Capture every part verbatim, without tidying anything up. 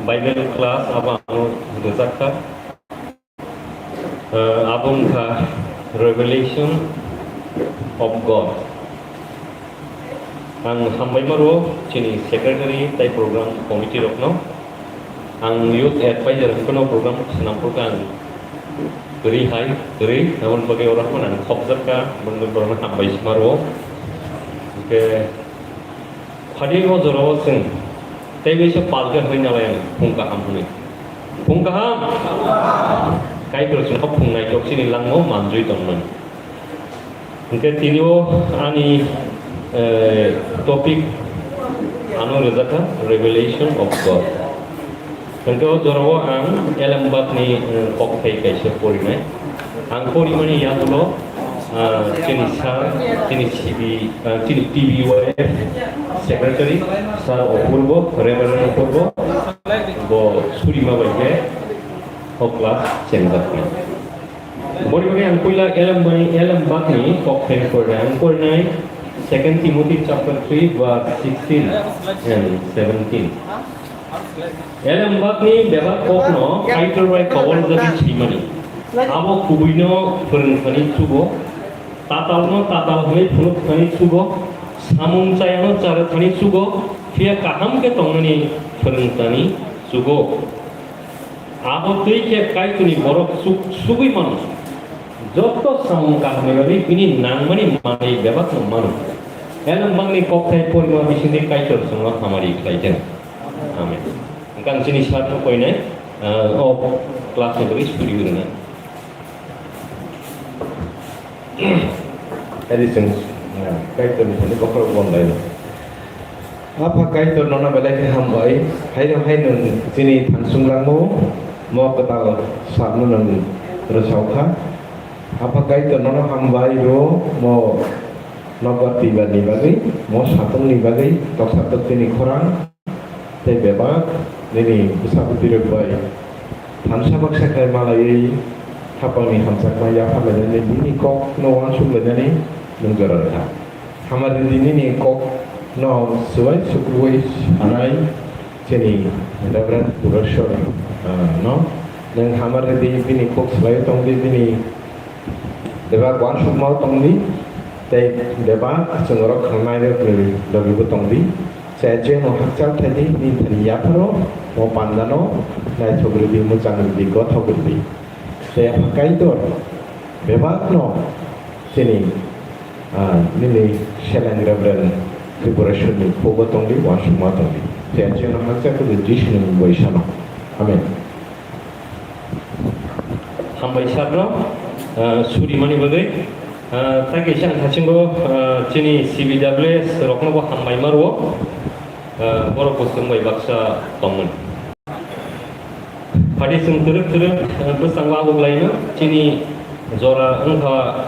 Bible class abo ang rwjak kha. Ah, abo wngkha Revelation of God. Ang hambai ma rwo chini secretary tai program committee rokno. Ang youth advisor hwnkhe no program swnam phurkha ang kwrwi hai, kwrwi, aboni bagwi oro phano ang khopjak kha, borokno hambai ma rwo. Hwnkhe Phadi o jorao chwng tei bai se palkhe hwnwi nalai ang, phung kaham hwnwi. Phung kaham? Kaitor chwngkha phung naithok chini langmao manjui tongmani. Hwnkhe tini o ani, eh, topic ano rwjakha Revelation of God. Hwnkhe o jorao ang Elembakni, eh, kokthai kaisa porinai. Ang porimani yagulo, ah, chini sir, chini C B, ah, chini T B Y F secretary, sir Apurbo, Reverend Apurbo, bo surima bai khe o class chengjaknai. Boni bagwi ang puila Elembakni, Elembakni kokthai porinai. Ang porinai Second Timothy chapter three verse sixteen and seventeen. Elembakni bebak kokno Kaitor bai kobolgjagwi swimani. Abo kubuino phwrwngthani chugo, tatalno tatal hwnwi phunukthani chugo, samung chayano charwthani chugo, phiya kaham khe tongnani phwrwngthani chugo. Abo twi khe Kaitorni borok suk-, sugwi mano. Joto samung kahamni bagwi bini nangmani manwi bebakno mano. Elembakni kokthai porima bisingtwi Kaitor chwngno hamari khlai thung. Amen. Hwnkhe ang chini sir no koinai, ah, o class ni bagwi suri rwna. Adi chwng, ah, Kaitorni thani bokhorok bondaino. Apha Kaitor nono belai khe hambai, haino hai nwng chini thansung lango, mo kwtal salno nwng rwsao kha. Apha Kaitor nono hambai rwo, mo nokbar twibarni bagwi, mo satung ni bagwi, toksa toktini khorang, tei bebak nini bwsa bwtwi rok bai thansa baksa khlai malaiwi khapangni hamjakma yapharlainani nini kokno uansuk lainani nwng jora rwkha. Hamari di nini kokno swbai sukrubwi sanai chini Reverend Pureshwar, ah, no. Nwng hamari di bini kok swlaiwi tongdi, bini bebak uansukmao tongdi, tei bebak chwng oro khangnai rokni logibo tongdi. Chayacheno hakchal thaidi, nini thani yapharo, o pandano naithok rwdi, mwchang rwdi, gothok rwdi. Chayapha Kaitor, bebakno chini, ah, nini seleng Reverend Tripureshwarni khugo tongdi, uansukma tongdi. Chayacheno hakchal thaidi, Jisuni mungwi sano. Amen. Hambai sir no, ah, surimani bagwi. Ah, tei kaisa ang thasingo, ah, chini C B W S rokno bo hambai ma rwo. Ah, borok bo chwng bai baksa tongmani. Phadi chwng twrwk twrwk, ah, bwskango abuk laino chini jora wngkha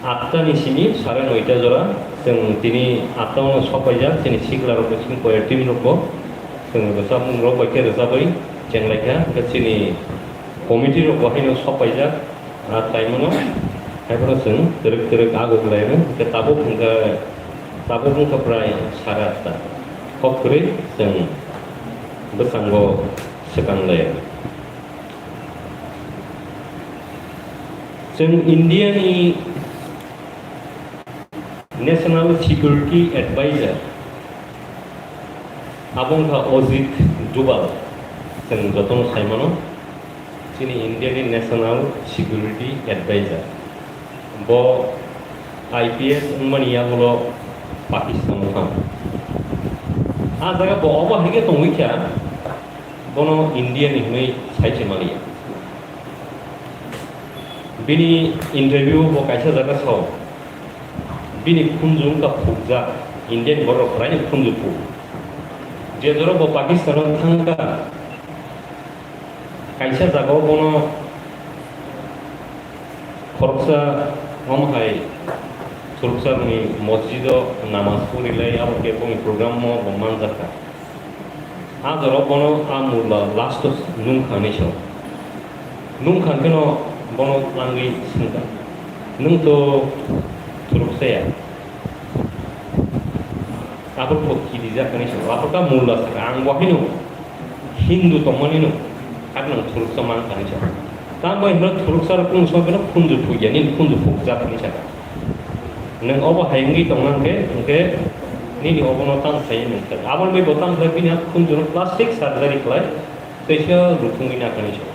atta ni simi sare noita jora. Chwng tini atta ono sokpaijak, chini sikla rok chini choir team rok bo chwng rwchapmung rok bai khe rwchapwi chenglaikha, hwnkhe chini committee rok bo haino sokpaijak. Ah, taimano, haiphano chwng twrwk twrwk aguk laino, hwnkhe tabuk hwnkhe, tabuk wngkha prai sare atta. Kok kwrwi chwng bwskango swkang laio. Chwng India ni National Security Advisor, abo wngkha Ajit Doval, chwng jotono saimano. Chini India ni National Security Advisor. Bo I P S wngmani yagulo Pakistan o thang. A jaga bo obo hai khe tongwi kha, bono India ni hwnwi sai se maliya. Bini interview bo kaisa jaga sao, bini khunju wngkha phukjak, India ni borok kwraini khunju phuk. Je jora bo Pakistan o thangkha, kaisa jagao bono khoroksa omo hai khoroksa rokni mosjid o namas pori lai, abo khe boni program o bo manjakha. A jora bono a murla last o nungkha hinwi sao. Nungkha hwnkhe no bono twlangwi swngkha, "Nwng to khoroksa ya?" Aphuru bo kirijak hinwi sao. Aphuru khe murla sakha, "Ang bo haino." Hindu tongmani no, abo nang thuruksa man kani sa. Tamo hino thuruksa rok kung song keno khunju phukya, nini khunju phukjak ni sa. Nang obo hai wngwi tongna hwnkhe, hwnkhe nini obono tam khlai nang khe. Aboni bai bo tam khlai bini khunju no plastic surgery khlai, teisa rukhungwi na kani sa.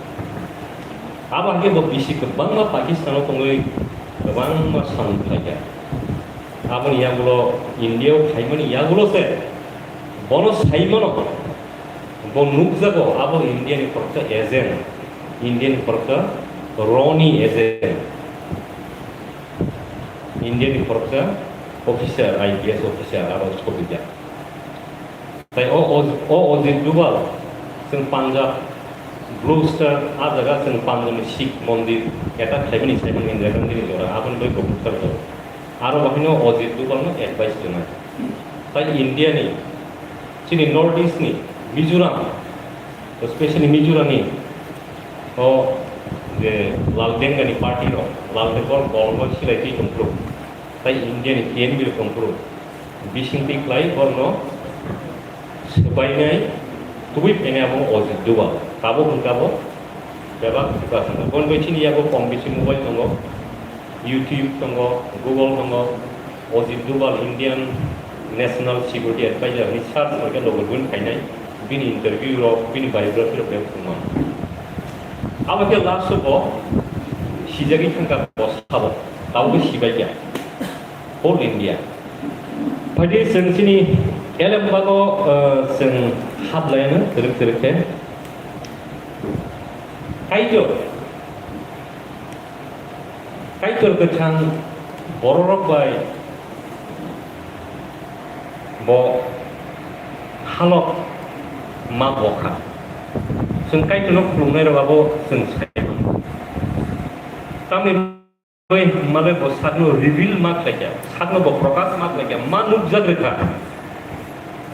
Abo hai khe bo bisi kwbangma Pakistan o tongwi kwbangma samung khlai kha. Aboni yagulo India o phaimani yagulo se bono sai mano. Bo nukjago abo India ni khoroksa agent, India ni khoroksa roni agent, India ni khoroksa officer, I P S officer aro sopijak. Tai o, o, o Ajit Doval chwng Punjab Blue Star a jaga chwng Punjab ni Sikh mondir attack khlaimani saimani Indira Gandhi ni jora aboni bai bo bukchar jago. Aro bahino Ajit Doval no advice rwnai. Tai India ni chini North East ni Mizoram, especially Mizoram ni o je Lal Dengani party rok, Lal Dengani bol bol silai twi tongphuru, tai India ni T N B rok tongphuru, bising twi khlai borno swbainai tubui phainai abo Ajit Doval. Tabuk hwnkha bo bebak bwkha thangkha. Boni bai chini yago kom bisi mobile tongo, YouTube tongo, Google tongo, Ajit Doval Indian National Security Advisor ni search khaikhe logo bini phainai, bini interview rok, bini biography rok bebak tongma. Abo khe last o bo sijagwi thangkha bo sabo, tabukhe sibaikha whole India. Phaidi chwng chini L M bago, uh, chwng hablaiano twrwk twrwk khe. Kaitor, Kaitor kwthang bororok bai bo halok ma bokha. Chwng Kaitorno khulumnairok abo chwng sai mano. Tamni bai hwnma bai bo sakno reveal ma khlaikha, sakno bo prokash ma khlaikha, ma nukjak rwkha.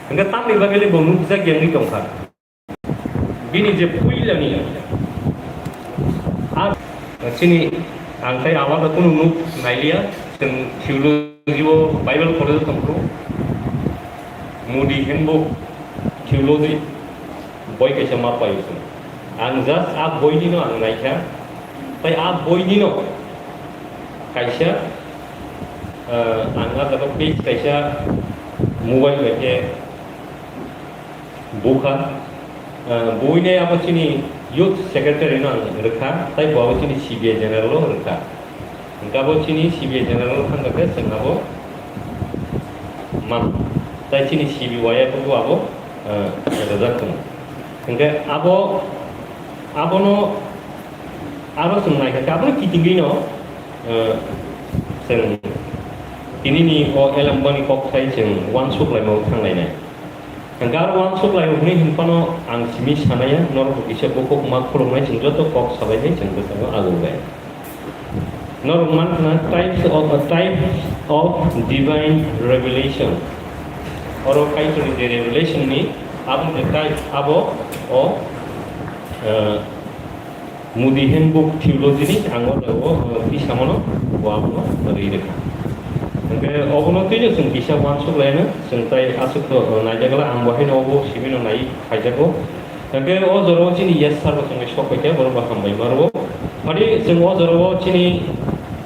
Hwnkhe tamni bagwi bo nukjak yangwi tongkha. Bini je puilani a chini ang tai alada kunu nuk nailiya, chwng theology o Bible college o tongphuru Moody Handbook Theology boi kaisa ma paio chwng. Ang just a boinino ang naikha, tai a boinino kaisa, eh, ang a jaga page kaisa mobile bai khe bukha, eh, buinai abo chini youth secretary no ang rwkha, tai bo abo chini C B I general o rwkha. Hwnkhe abo chini C B I general thangkha khe chwng abo mam, tai chini C B I abo bo abo, eh, rwjak tongo. Hwnkhe abo, abono, abo chwng naikha khe abono kitingwi no, eh, chwng tinini o L M bani kok sai chwng uansuk laimao thanglainai. Gar uansuk lai hwnwi hwnphano ang simi sanaya, norok bo kisa bukhuk ma khulumnai, chwng joto kok salainai chwng bwskango agubai. Norok mankhna types of, types of divine revelation. Oro Kaitorni je revelation ni abo je type abo o, eh, Moody Handbook Theology ni ang o jaga o, uh, twi samano bo abono rwi rwkha. Hwnkhe obono twino chwng kisa uansuk laino, chwng tai aswk to, uh, naijagala ang bo haino obo simino nai phaijago. Hwnkhe o jorao chini yes sir bo chwngwi sok paikha, borok bo hambai ma rwo. Phadi chwng o jorao chini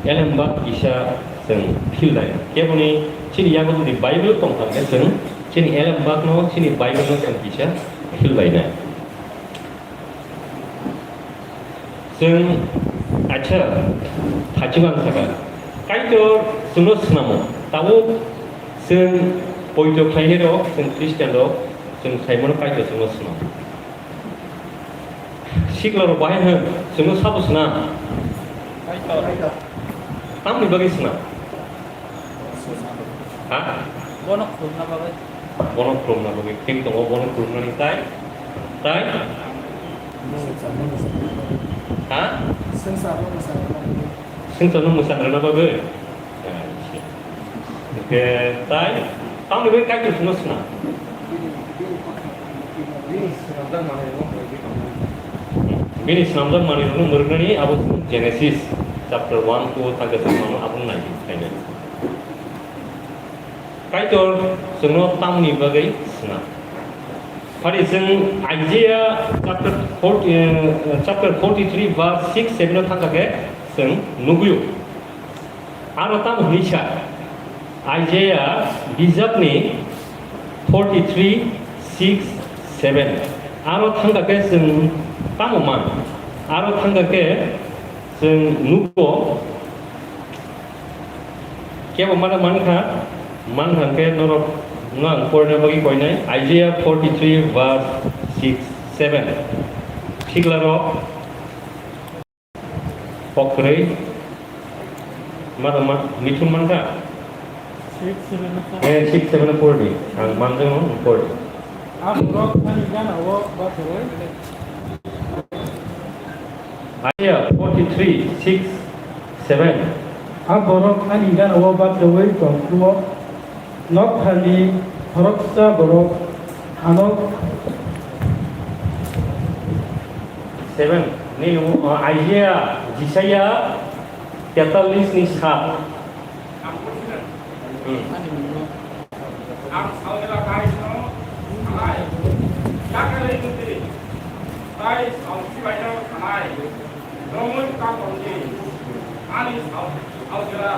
elembak kisa chwng feel laino. Keboni chini yago jodi Bible tongkha hwnkhe chwng chini elembakno chini Bible no chwng kisa feel lainai. Chwng, acha, thaching ang sakha. Kaitor chwngno swnamo. Tabuk chwng poito khlainai rok, chwng Christian rok, chwng saimano Kaitor chwngno swnamo. Sikla rok bahai hwn, chwngno sabo swnam? Kaitor. Tamni bagwi swnam? Ha? Bono khulumna bagwi. Bono khulumna bagwi. Thik tongo, bono khulumnani tai? Tai? Ha? Swngcharno mwsa rwna bagwi. Hwnkhe tai? Tamni bagwi Kaitor chwngno swnam? Bini swnamjak manwirokno mwrwknani abo chwng Genesis chapter one, two thangkhe chwng mano abono nai khainai. Kaitor chwngno tamni bagwi swnam? Phari chwng Isaiah chapter forty, eh, chapter forty-three verse six seven o thangkha khe chwng nugwio. Aro tamo hwnwi sa, Isaiah bijapni forty-three six seven. Aro thangkha khe chwng tamo man? Aro thangkha khe chwng nugo. Kebo mano mankha, mankha khe norok no ang porina bagwi koinai. Isaiah forty-three verse six seven. Sikla rok pokri. Mano ma, mithun mankha? Six seven four. Eh, six seven four ni. Ang manjak no four. Ang rok ani gana o ba Isaiah forty-three six seven. A borok ani gana-o bachaui tong phuru-o, noktharni khoroksa borok ano seven ni, uh, Isaiah, Jisaiah tetalis ni sat. Hmm. Ang saudela kaisno sanai, yakarwi mutri, tai saudela kaisno sanai, romoi ka tongdi, ani saudela, saudela,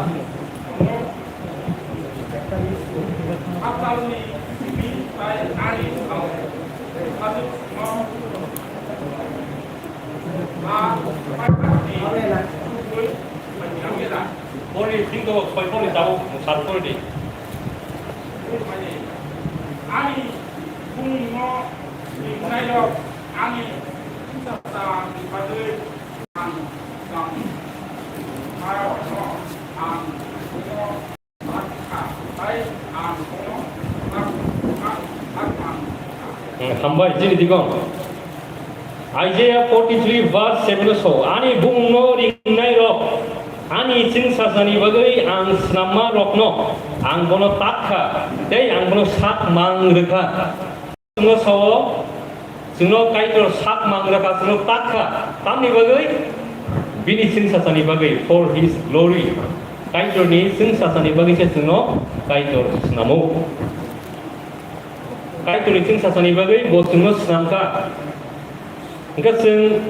atalni simi tai ani saudela, saudela, Pori, tingko, soi pori, tabo, sat pori di. Ani bumungno ringnai rok, ani chapta ni bagwi ang tang, ang Hmm, hambai, chini digong. Isaiah forty-three verse seven o so, ani bumungno ringnai rok, ani chwngsasani bagwi ang snamma rokno, ang bono tak kha, tei ang bono sak mang rwkha. Chwngno sao, chwngno Kaitor sak mang rwkha, chwngno tak kha. Tamni bagwi? Bini chwngsasani bagwi, for his glory. Kaitorni chwngsasani bagwi se chwngno Kaitor snamo. Kaitorni chwngsasani bagwi bo chwngno snamkha. Hwnkhe chwng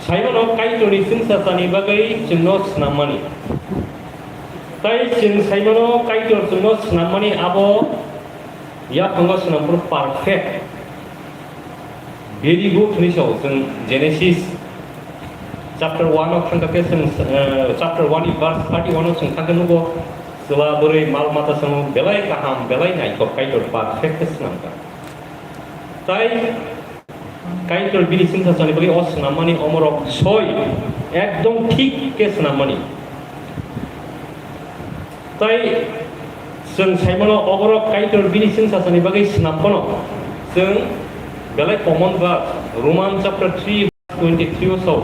saimano Kaitorni chwngsasani bagwi chwngno snammani. Tai chwng saimano Kaitor chwngno snammani abo Yaphango swnam phuru perfect, very good hwnwi sao chwng Genesis chapter one o thangkha khe chwng, eh, chapter one ni verse thirty-one o chwng thangkhe nugo, chwla bwrwi mal mata swngo belai kaham, belai naithok Kaitor perfect khe swnamkha. Tai Kaitor bini chwngsasani bagwi o swnammani omorok soi ekdom thik khe swnammani. Tai chwng saimano oborok Kaitor bini chwngsasani bagwi swnam phano chwng belai common verse, Roman chapter three verse twenty-three o sao,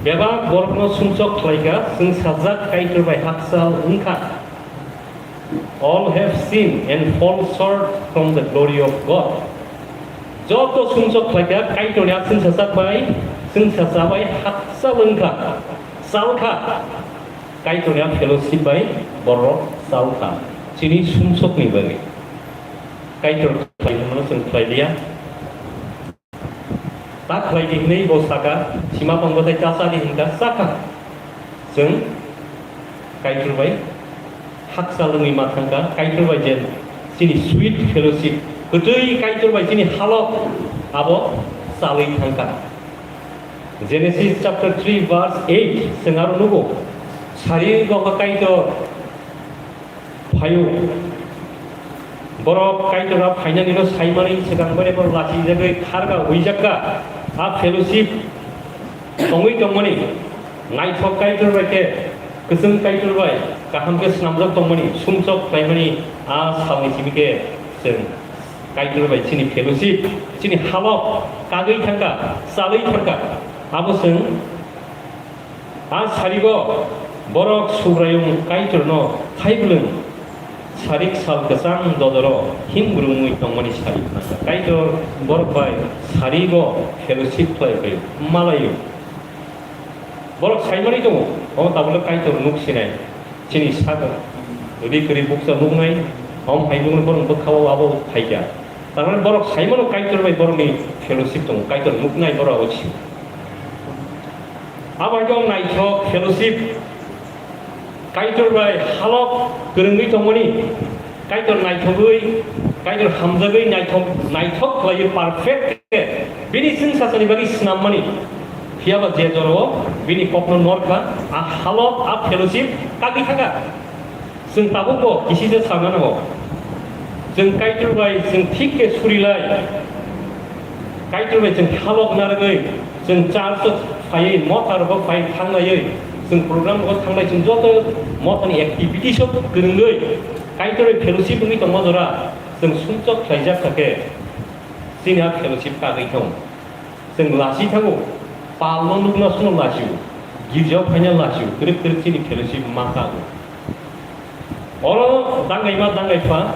bebak borokno sumsok khlaikha, chwngsajak Kaitor bai hakchal wngkha. All have sinned and fall short from the glory of God. Joto sumsok khlaikha, Kaitorni a chwngsajak bai, chwngsacha bai hakchal wngkha, chalkha. Kaitorni a fellowship bai borok chalkha. Chini sumsokni bagwi. Kaitor khlai hwnmano chwng khlai liya. Ta khlai di hwnwi bo saka, sima tongbathai ta cha di hwnkha, chakha. Chwng Kaitor bai hakchal wngwi ma thangkha, Kaitor bai je chini sweet fellowship, kwtwi Kaitor bai chini halok abo chalwi thangkha. Genesis chapter three verse eight chwng aro nugo, sari rok Kaitor phaio. Borok Kaitor a phainani no saimani swkang bai borok lachijagwi kharga huijakka. A fellowship tongwi tongmani naithok Kaitor bai khe, kwchwng Kaitor bai kaham khe swnamjak tongmani, sumsok khlaimani a salni simi khe chwng Kaitor bai chini fellowship, chini halok kagwi thangkha, chalwi thangkha. Abo chwng A sarigo borok Subraiyung Kaitorno thaiblwng sarik sal kwchang dodoro himgrumwi tongmani sari khnakha. Kaitor borok bai sarigo fellowship khlai phaio, malaio. Borok saimani tongo, omo tabukle Kaitor nuk sinai. Chini sak ri kwrwi bukcha nuknai, Om hai nukno borok bwkhao abo phaikha. Tar mane borok saimano Kaitor bai borokni fellowship tongo, Kaitor nuknai borok abo si. Abo hai khe o naithok fellowship Kaitor bai halok kwrwngwi tongmani, Kaitor naithogwi, Kaitor hamjagwi naithok, naithok khlaiwi perfect khe bini chwngsachani bagwi swnammani. Phiyaba je jorao bini kokno norkha, a halok, a fellowship kagwi thangkha. Chwng tabukbo kisi se sana nango. Chwng Kaitor bai chwng thik khe surilai. Kaitor bai chwng halok narwgwi, chwng church o phaiwi, motha rogo phai thanglaiwi, chwng program rogo thanglai, chwng joto mothani activities o kwrwngwi, Kaitor bai fellowship wngwi tongma jora, chwng sumsok khlaijak kha khe, chini a fellowship kagwi thung. Chwng lasi thango, palno nukna suno lasio, girjao phaina lasio, kwrwk kwrwk chini fellowship ma kago. Oro dangaima dangaipha,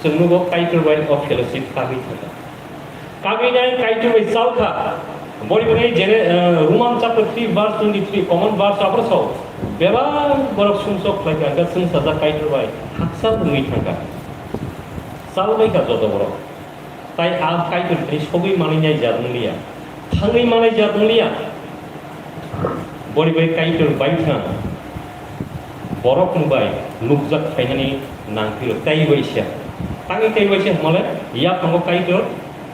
chwng nugo Kaitor bai o fellowship kagwi thangkha. Kagwi nai Kaitor bai chalkha. Bori bori jene, eh, Roman chapter three verse twenty-three, common verse abro sao. Bebak borok sumsok khlaikha, hwnkhe chwngsajak Kaitor bai haksa wngwi thangkha. Chalbaikha joto borok. Tai a Kaitor thani sogwi manwi nai jat wng liya, thangwi manai jat wng liya. Bori bai Kaitor baithang borok bai nukjak phainani nangphiro tai waisa. Tangwi tai waisa hwnmale yaphango Kaitor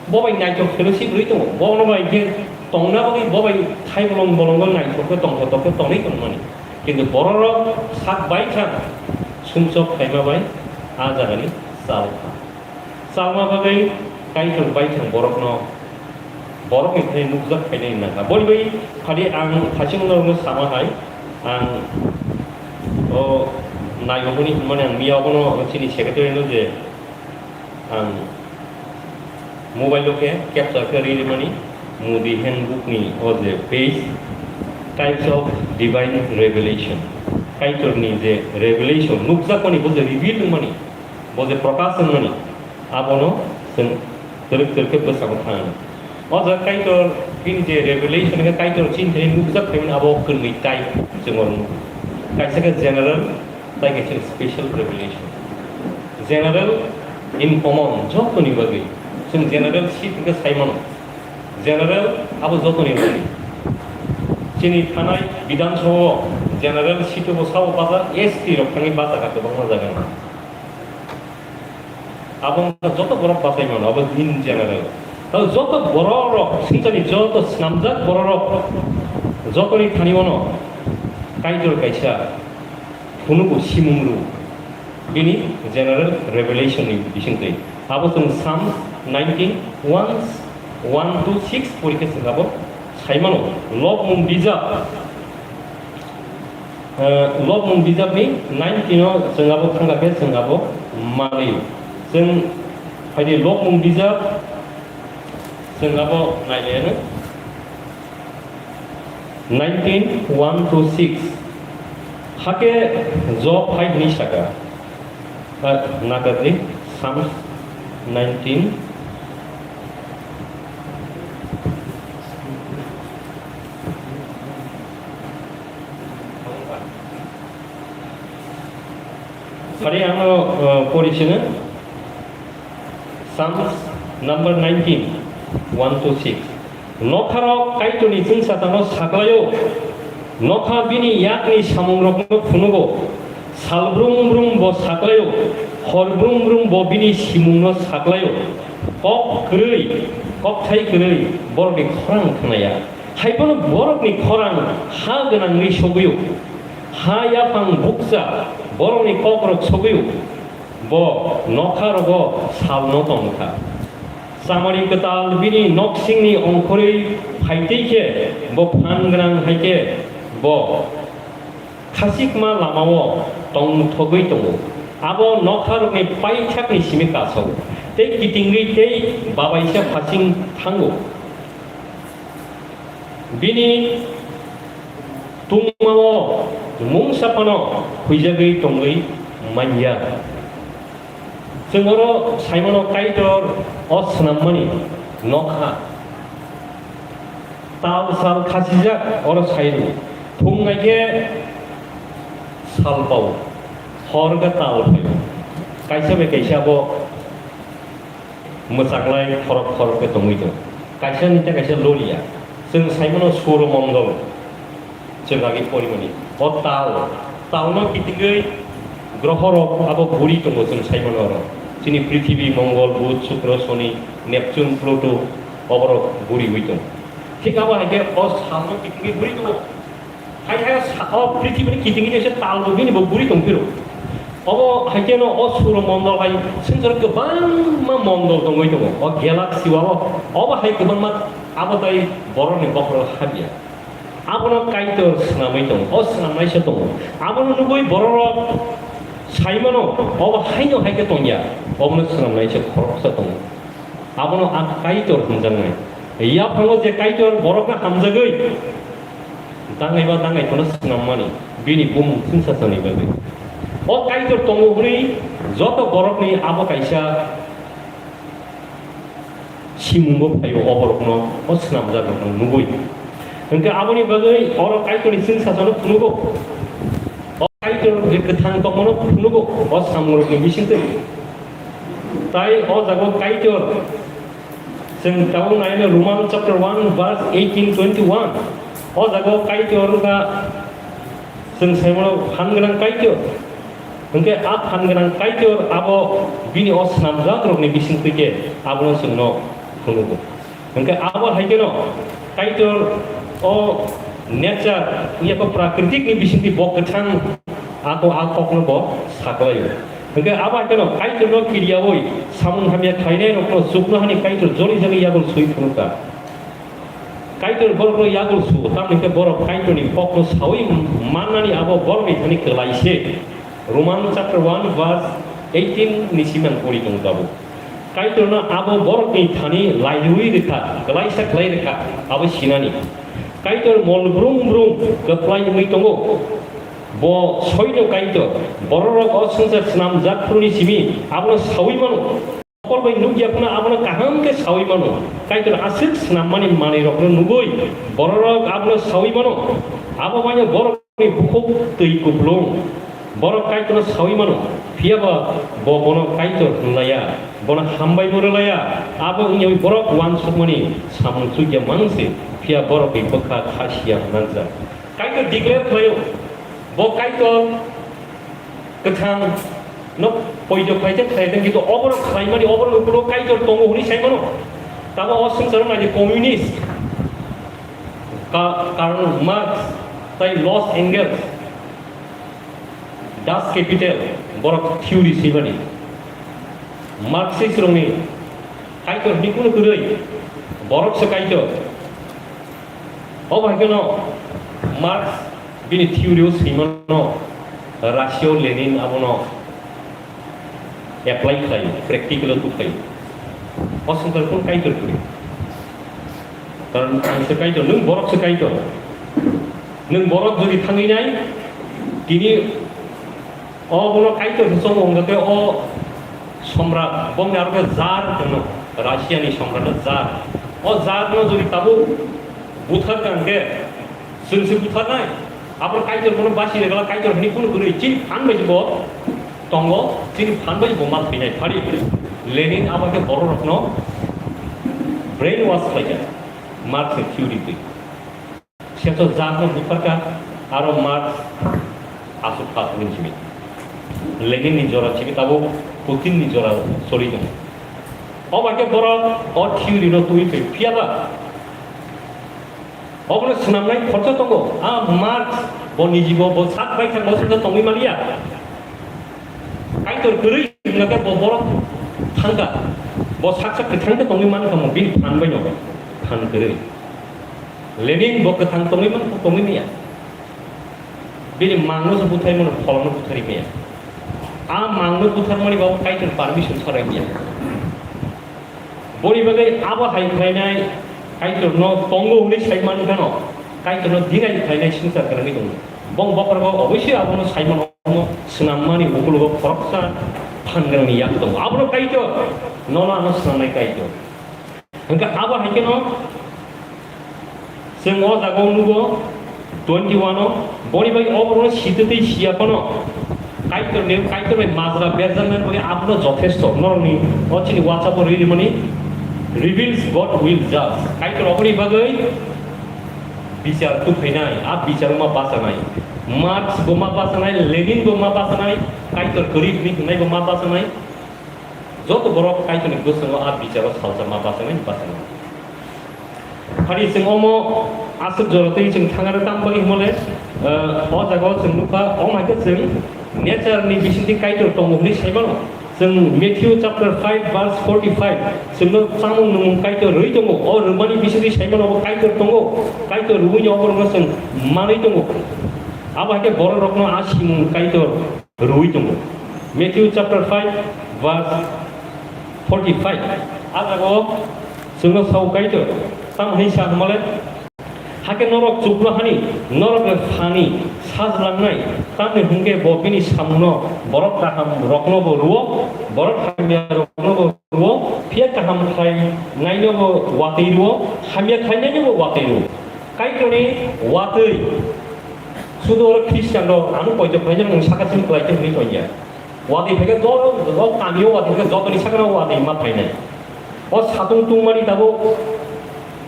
bo bai naithok fellowship rwi tongo. Bono bai khe tongna bagwi bo bai thai bolong bolongo naithok khe tongthok khe tongwi tongmani. Kintu bororok sak baithang sumsok khlaima bai a jagani chal kha. Chalma bagwi Kaitor baithang borokno, borokni thani nukjak phainai nangkha. Boni bai phadi ang thachimung norokno sama hai, ang o naimani hwnmani ang miya obono chini secretary no je ang mobile o khe capture khe ri rimani Modi handbook ni o je page Types of Divine Revelation, Kaitor ni je revelation nukjakmani bo je reveal wngmani, bo je prokash wngmani, abono chwng twrwk twrwk khe bwskango thang. O jaga Kaitor bini je revelation khe Kaitor chini thani nukjak phaimani abo kwrwngwi type chwng oro nukgo. Kaisa khe general, tai kaisa special revelation. General in common jotoni bagwi chwng general seat hwnkhe sai mano. General abo jotoni bagwi. Chini thanai Bidhan Sabha o general seat o bo sao baja, S T rok thangwi baja kha kwbangma jaga. Abo wngkha joto borok bachai mano, abo in general. Tei joto borok rok, singchani joto snamjak borok rok, jotoni thani ono Kaitor kaisa phunugo simung rw. Bini general revelation ni bisingtwi. Abo chwng Psalm nineteen one, one to six porikhe chwng abo sai mano. Lobmung bijap. Eh, Lobmung bijapni nineteen o chwng abo thangkha khe chwng abo manwi. Chwng phaidi Lobmung bijap chwng abo nailaiyano. Nineteen one to six. Hakhe Job hai hwnwi saka. Ah, nakardi, Psalms nineteen. Phari ano, uh, pori sino. Psalms number nineteen, one to six. Nokharok Kaitorni chwngsachano saklaio, nokha bini yakni samungrokno phunugo. Sal brum brum bo saklaio, hor brum brum bo bini simungno saklaio. Kok kwrwi, kokthai kwrwi borokni khorang khnaya. Haiphano borokni khorang ha gwnangwi sogwio, ha yaphang bukcha borokni kokrok sogwio. Bo nokha rogo salno tongkha. Chamari kwtal bini noksingni ongkhorwi phaitwi khe bo phan gwnang hai khe bo khasikma lamao tongthogwi tongo. Abo nokharokni paithakni simi kasao tei kitingwi tei babaisa phasing thango. Bini tungmao mungsa phano huijagwi tongwi manya. Chwng oro saimano Kaitor o swnammani nokha. Tal sal khasijak oro sairw. Phung naikhe sal pao. Hor khe tal phaio. Kaisa bai kaisa bo mwchaklai khorok khorok khe tongwi tong. Kaisa ni ta kaisa loria. Chwng saimano Suromondol. Chwng agi porimani. O tal, talno kitingwi grohorok abo buri tongo chwng saimano oro. Chini Prithibi, Mongol, Bud, Shukro, Soni, Neptune, Pluto, oborok buriwi tongo. Thik abo hai khe o salno kitingwi buri tongo. Hai hai sa-, o Prithibi ni kitingwi se tal bo bini bo buri tong phiro. Obo hai khe no o Suromondol hai swngchar kwbangma mondol tongwi tongo. O galaxy o, obo hai kwbangma abo tai borokni bokhorok habya. Abono Kaitor swnamwi tongo, o swnamnaisa tongo. Abono nugwi bororok saimano, obo haino hai khe tongya, obono swnamnaisa khoroksa tongo. Abono ang Kaitor hwnjaknai. Yaphango je Kaitor borokno hamjagwi dangai ba dangai phano swnammani, bini bumung chwngsachani bagwi. O Kaitor tongo hwnwi joto borokni abo kaisa simungo phaio, o borokno, o swnamjakrokno nugwi. Hwnkhe aboni bagwi oro Kaitorni chwngsachano phunugo. O Kaitor je kwthang tongmano phunugo, o samungrokni bisingtwi. Tai o jago Kaitor, chwng tabuk naina Roman chapter one verse eighteen, twenty-one. O jago Kaitor wngkha, chwng saimano phan gwnang Kaitor. Hwnkhe a phan gwnang Kaitor abo bini o swnamjakrokni bisingtwi khe abono chwngno phunugo. Hwnkhe abo hai kheno Kaitor o nature, yakho prakritikni bisingtwi bo kwthang ako a kokno bo saklaio. Hwnkhe abo hai kheno Kaitorno kiriyaui samung hamya khlainairokno chuknohani Kaitor joli jagwi yagul swi phunukha. Kaitor borokno yagul su, tamni khe borok Kaitorni kokno saui mannani abo borokni thani kwlai se. Roman chapter one verse eighteen ni simi ang pori tongo tabuk. Kaitorno abo borokni thani lairwi rwkha, kwlaisa khlai rwkha, abo sinani. Kaitor mol brum brum kwplai wngwi tongo. Bo soino Kaitor, bororok o swngchar swnamjak phuruni simi abono saui mano. Mokol bai nukya phano abono kaham khe saui mano. Kaitor aswk swnammani manwirokno nugui bororok abono saui mano. Abo baino borokni bukhuk twi kuplung. Borok Kaitorno saui mano, phiya ba bo bono Kaitor hwnlaiya, bono hambai bo rwlaiya. Abo wngyaui borok uansukmani samung chukya mang se, phiya borokni bwkha kha siya nangjak. Kaitor declare khlaio, bo Kaitor kwthang no poito khlai khe khlai khe, kintu oborok khlaimani, oborok ukulo Kaitor tongo hwnwi sai mano. Tamo o swngcharo naidi communist, Ka-, Karl Marx tai Los Angeles, Das Kapital, borok theory swimani. Marxist rokni Kaitor hwnwi kunu kwrwi, borok se Kaitor. Obo hai kheno Marx bini theory o swimano, Russia o Lenin abono apply khlai, practical o tukhai. O swngchar kun Kaitor kwrwi. Karon ang se Kaitor, nwng borok se Kaitor. Nwng borok jodi thangwi nai, tini o bono Kaitor se chongo hwnkha khe o Somrat, bongni aro khe Tsar hwno, Russia ni Somrat no Tsar. O Tsar no jodi tabuk buthar kha hwnkhe, chwng se butharnai. Abo Kaitor bono basi regala Kaitor hwnwi kunu kwrwi chini phan bai bo tongo, chini phan bai bo ma thwinai phari. Lenin abo khe borok rokno brainwash khlai kha, Marx ni theory twi. Siyasa jat no buthar kha, aro Marx aswk pha thwngwi simi. Lenin ni jora simi tabuk Putin ni jora sori tongo. Obo khe borok o theory no twi thwi phiya ba. Obono swnamnai khoroksa tongo. A Marx bo nijibo bo sak bai thang bo swngsa tongwi maliya. Kaitor kwrwi hwnkha khe bo borok thangkha. Bo sak sak kwthang khe tongwi mankha mo bini phan bai no. Phan kwrwi. Lenin bo kwthang tongwi man tongwi maya. Bini mangno se buthai mano pholno buthari maya. A mangno butharmani babo Kaitor permission sarai maya. Boni bagwi abo hai khlainai Kaitorno tongo hwnwi sai man phano, Kaitorno dinai khlainai swngchar kwrwngwi tongo. Bong bokhorogo oboisoi abono sai mano, swnam mani ukulugo khoroksa phan gwnangni yak tongo. Abono Kaitor, nono ano swnamnai Kaitor. Hwnkhe abo hai kheno chwng o jaga o nugo twenty one o, boni bai oborokno sitwi tei siya phano Kaitor ni, Kaitor bai majra berjaknani bagwi abono jothesto. Norokni o chini WhatsApp o rwi rimani, "Reveals God will judge." Kaitor oboni bagwi bichar tubphainai, a bichar ma bachanai. Marx bo ma bachanai, Lenin bo ma bachanai, Kaitor kwrwi hwnwi hwngnai bo ma bachanai. Joto borok Kaitorni bwskango a bicharo salsa ma bachanai, bachanai. Phani chwng omo aswk jora twi chwng thangare tam bagwi hwnmale, eh, o jaga o chwng nukha, omo hai khe chwng nature ni bisingtwi Kaitor tongo hwnwi sai mano. Chwng Matthew chapter five verse forty-five, chwngno chamung nwngmung Kaitor rwi tongo, o rwmani bisingtwi sai mano bo Kaitor tongo, Kaitor rwui ni oborokno chwng manwi tongo. Abo hai khe borok rokno a simung Kaitor rwui tongo. Matthew chapter five verse forty-five. A jaga o chwngno sao Kaitor, tamo hinwi sa hwnmale, hakhe norok chuknohani, norokni Phani sajlangnai, tamni hwnkhe bo bini samungno borok kaham rokno bo rwo, borok hamya rokno bo rwo, phiya kaham khlainaino bo watwi rwo, hamya khlainaino bo watwi rwo. Kaitorni watwi. Sudu oro Christian rok ano poito khlainai nwng saka simi kwlai khe hwnwi tongya. Watwi phaikhe do, do kamio watwi phaikhe jotoni sakano watwi ma phainai. O satung tungmani tabuk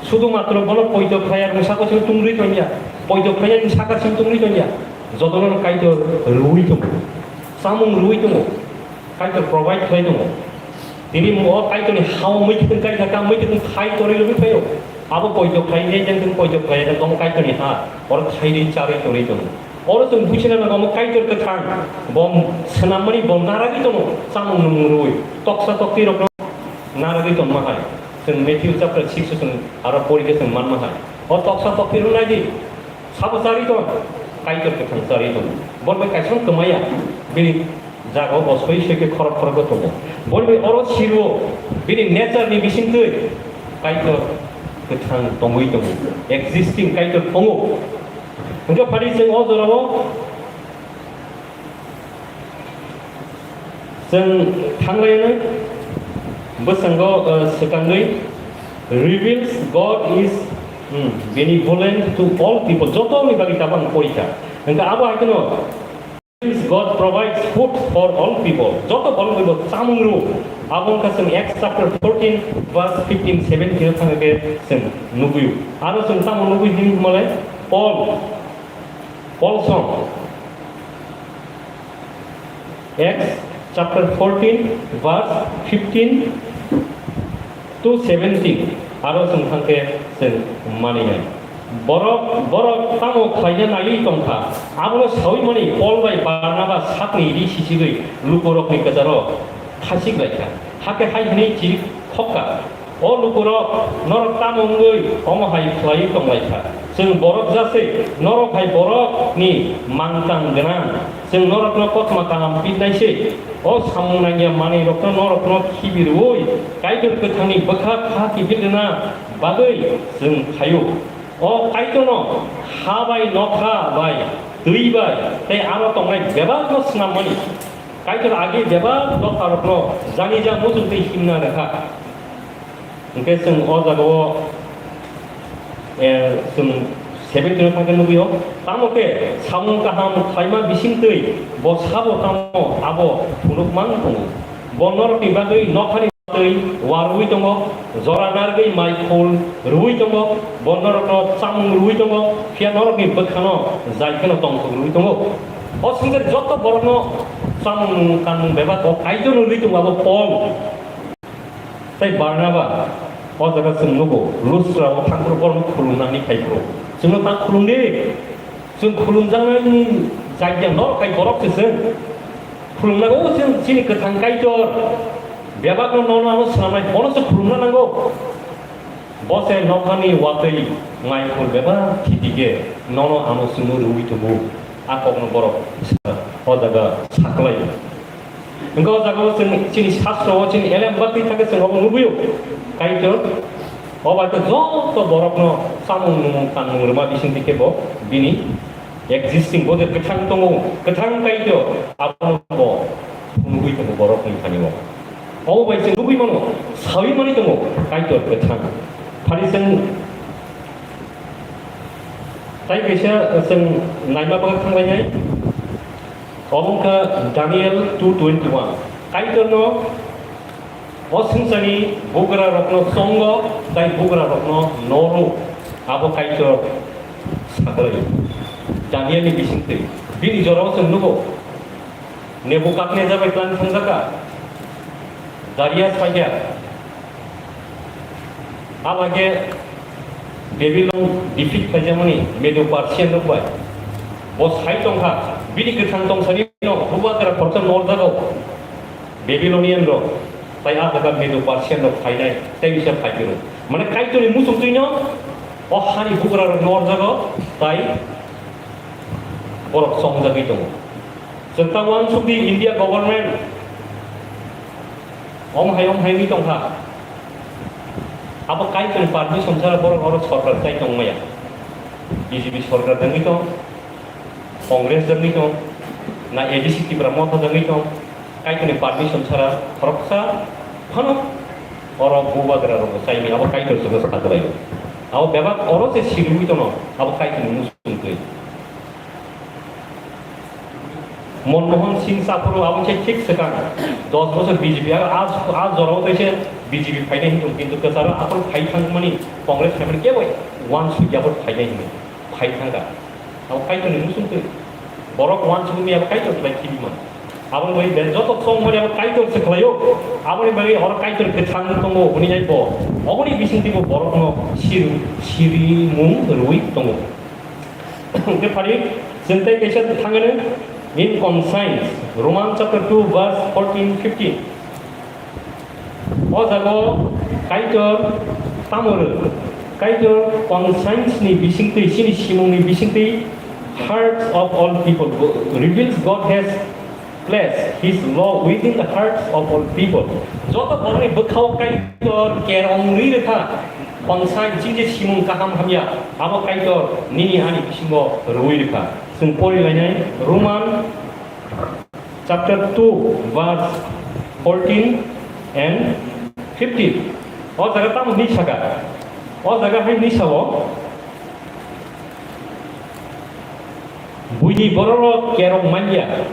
sudu matro bono poito khlaiya nwng saka simi tungrwi tongya. Poito khlainai nwng saka simi tungrwi tongya. Jotono Kaitor rwui tongo. Chamung rwui tongo. Kaitor provide khlai tongo. Tini mo Kaitorni hao muikhwtwng kaisa ka muikhwtwng khai torwi lobwi phaio. Abo poito khlai nai jang tong poito khlai jang tong Kaitorni ha. Oro khairwi charwi torwi tongo. Oro chwng buchina nango omo Kaitor kwthang. Bom swnammani bom naragwi tongo. Chamung nwngmung rwui. Toksa tokti rokno naragwi tongma hai. Chwng Matthew chapter six o chwng aro porikhe chwng manma hai. O toksa tokti rok naidi. Sabo charwi tong, Kaitor kwthang charwi tong. Boni bai kaisa kwmaya, bini jaga o bo soi soi khe khorok khorok o tongo. Boni bai oro siro, bini nature ni bisingtwi Kaitor kwthang tongwi tongo. Existing Kaitor tongo. Hwnkhe phari chwng o jorao Chwng thanglaiwi bwskango, uh, swkangwi reveals God is, hmm, benevolent to all people. Jotoni bagwi tabang porikha. Hwnkhe abo hai kheno reveals God provides food for all people. Joto borokni bo chamung rw. Abo wngkha chwng Acts chapter fourteen verse fifteen, seventeen o thangkhe chwng nugwi. Aro chwng tamo nugwi hwnmale Paul, Paul song. Acts chapter fourteen, verse fifteen to seventeen, aro chwng thangkhe chwng maninai. Borok, borok tamo khlaina naiwi tongkha, abono sawi mani Paul bai Barnaba sakni ri sichigwi lukurokni kwcharo khachik laikha, hakhe hai hwnwi chiri khokka. O lukurok, norok tamo wngwi omo hai khlaiwi tonglaikha? Chwng borok jaswi, norok hai borokni mangtang gwnang. Chwng norokno kothoma kaham pitnai se. O samung nangya manwirokno norokno khibi rwui Kaitor kwthangni bwkha kha kiphil rwna bagwi chwng khaio. O Kaitorno ha bai nokha bai twi bai tei aro tongnai bebakno swnammani. Kaitor agi bebak dopharokno janija muchungtwi himna rwkha. Hwnkhe chwng o jagao, eh, chwng seventeen o thangkhe nugwio. Tamo khe samung kaham khlaima bisingtwi bo sabo tamo abo phunukmang tongo. Bo norokni bagwi nokhani twi warwi tongo, jora narwgwi mai khul rwui tongo, bo norokno chamung rwui tongo, phiya norokni bwkhano jai kheno tongthok rwui tongo. O swngchar joto borokno chamung kanmung bebak o Kaitorno rwui tongo abo Pol. Tei Barnaba, o jaga chwng nugo, Lustra o thangphuru borokno khulumnani phaiphuru. Chwngno ta khulumdi, chwng khulumjaknani jagya norok hai borok se chwng. Khulumnago chwng chini kwthang Kaitor. Bebakno nono abo swnamnai, bono se khulumna nango. Bo se nokhani watwi mai khul bebak khitige nono ano chwngno rwui tubu. A kokno borok o jaga saklai. Hwnkhe o jaga o chwng chini sastro o chini elem bagwi thangkhe chwng obo nugwio. Kaitor o bai khe joto borokno chamung nwngmung kanmung rwma bisingtwi khe bo bini existing bo je kwthang tongo, kwthang Kaitor abono bo phunugwi tongo borokni thani o. Obo bai chwng nugwi mano, sawi mani tongo Kaitor kwthang. Phari chwng tai kaisa chwng naima bagwi thanglainai. Omo wngkha Daniel two twenty-one. Kaitorno o swngcharni bugrarokno chongo, tei bugrarokno noro. Abo Kaitor saklai. Danielni bisingtwi. Bini jorao chwng nugo. Nebukadnezar bai twlang thangjakha. Darius paikha. Abagwi Babylon defeat khaijakmani Medo Persian rok bai. Bo sai tongkha, bini kwthang tongsanino bubagra khoroksa norjago Babylonian rok, tai ah jaga Medo Persian rok phainai, tei bisa phaiphiru. Mane Kaitorni muchungtwino o hani bugra rok norjago, tai borok chongjagwi tongo. Chwng ta uansukdi India government Om hai, om hai wngwi tongkha. Abo Kaitorni permission chara borok oro sorkar chai tongmaya. B J P sorkar jagwi tong, Congress jagwi tong, na A D C Tipra Motha jagwi tong, Kaitorni permission chara khoroksa phano oro bubagra rokbo chaimaya, abo Kaitor chwngno sakhlaio. Abo bebak oro se siriwi tono, abo Kaitorni muchungtwi. Manmohan Singh saphuru abo khe thik swkang dos bosor B J P, aro a, a jorao tei se B J P phainai hinwi, kintu kwcharo aphuru phai thangmani Congress phaimani kebo uansukya bo phainai hinwi phai thangkha. Abo Kaitorni muchungtwi. Borok uansukmani abo Kaitor khlai khibi mano. Aboni bagwi be joto chongmani abo Kaitor se khlaio. Aboni bagwi oro Kaitor kwthang tongo hwnwi hai bo. Oboni bisingtwi bo borokno siri, sirimung rwui tongo. Hwnkhe phari, chwng tei kaisa thangano in conscience, Roman chapter two verse fourteen, fifteen. O jaga o Kaitor tamo rw? Kaitor conscience ni bisingtwi, chini simung ni bisingtwi, hearts of all people reveals God has place his law within the hearts of all people. Joto borokni bwkhao Kaitor kerong rwi rwkha, conscience, chini je simung kaham hamya, abo Kaitor nini ani bisingo rwi rwkha. Chwng pori lainai Roman chapter two verse fourteen and fifteen. O jaga tamo hinwi saka? O jaga hai hinwi sao, Buini bororok kerong manya,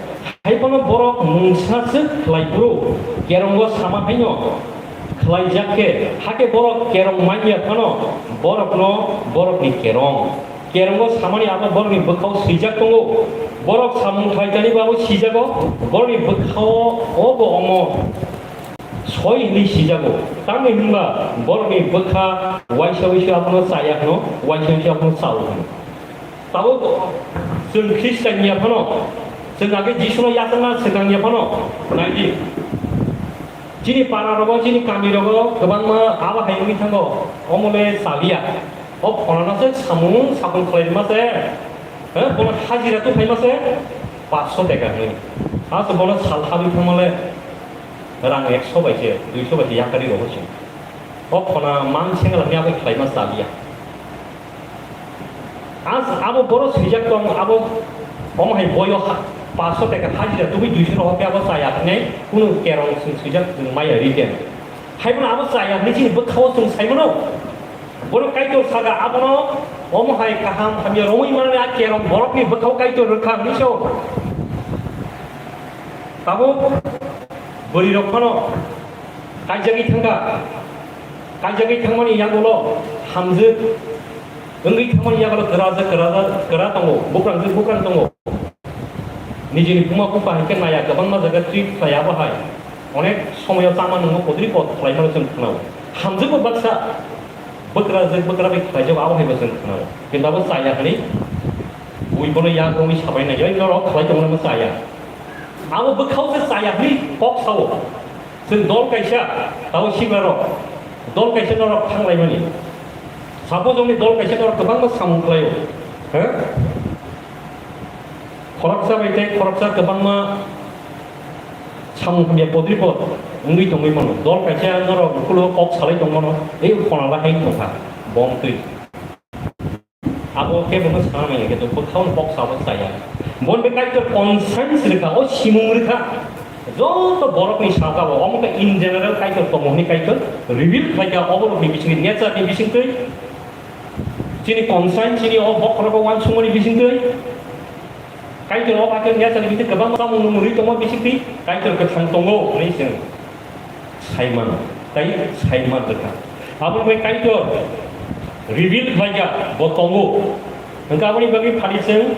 hai phano borok mungsa swk khlai phuru kerongo sama haino khlaijak khe, hakhe borok kerong manya phano borokno borokni kerong. Kerongo samani abo borokni bwkhao swijak tongo. Borok samung khlaijani bo abo sijago, borokni bwkhao obo omo soi hinwi sijago. Tamni hwnba borokni bwkha waisa waisa abono chaya hwno, waisa waisa abono chao hwno. Tabuk chwng Khristian ya phano, chwng age Jisuno yakharna swkang ya phano, naidi. Chini para rogo, chini kami rogo kwbangma abo hai wngwi thango, omo le chaliya. O phonano se samung sapung khlai rwma se, he, bono hajira tu phaima se, paanch sho teka hwnwi. Ase bono sal habwi thangma le rang ekso bai se, duiso bai se yakarwi rogo se. O phona mang sengla ni abo khlaima chaliya. As abo boro swijak tong, abo omo hai boyo ha, paanch sho teka hajira tubui duiso rohor khe abo chaya hwnwi kunu kerong swijak maya ri khe. Hai bono abo chaya hwnwi chini bwkhao chwng sai mano. Bono Kaitor saka abono omo hai kaham hamya romwi manani a kerong borokni bwkhao Kaitor rwkha hwnwi sao. Tabuk bwrwi rok phano kaijagwi thangkha. Kaijagwi thangmani yagulo hamjwk wngwi thangmani yagulo kwrajak kwrajak kwra tongo, bukrang jwk bukrang tongo. Nijini buma bupha hai khe naya kwbangma jaga treat khlai abo hai. Onek somoyo chama nwngo kodri kod khlaimano chwng khnao. Hamjwkbo baksa bwkrajak bwkra bai khlaijak abo haibo chwng khnao. Kintu abo chaya hwnwi bui bono yak wngwi sabai nai, oi norok khlai tongmano chaya. Abo bwkhao se chaya hwnwi kok sao. Chwng dol kaisa, tabo sibarok, dol kaisa norok thanglaimani. Sabo jongni dol kaisa norok kwbangma samung khlaio. He? Khoroksa bai tei khoroksa kwbangma samung hamya podri pod wngwi tongwi mano. Dol kaisa norok ukulo kok salai tongmano, ei phonala hai tongkha, bom twi. Abo khe bono sana manya khe to bwkhao kok sabo chaya. Bon be Kaitor conscience rwkha, o simung rwkha. Joto borokni sakao, omo khe in general Kaitor tongo hwnwi Kaitor reveal khlaikha, oborokni bisingtwi, nature ni bisingtwi, chini conscience, chini o bokhorogo uansukmani bisingtwi. Kaitor o paikhe nya chani bising kwbangma chamung nung rwi tongma bisingtwi Kaitor kwthang tongo hwnwi chwng saiman, tei saiman rwkha. Aboni bai Kaitor reveal khlaikha, bo tongo. Hwnkhe aboni bagwi phani chwng,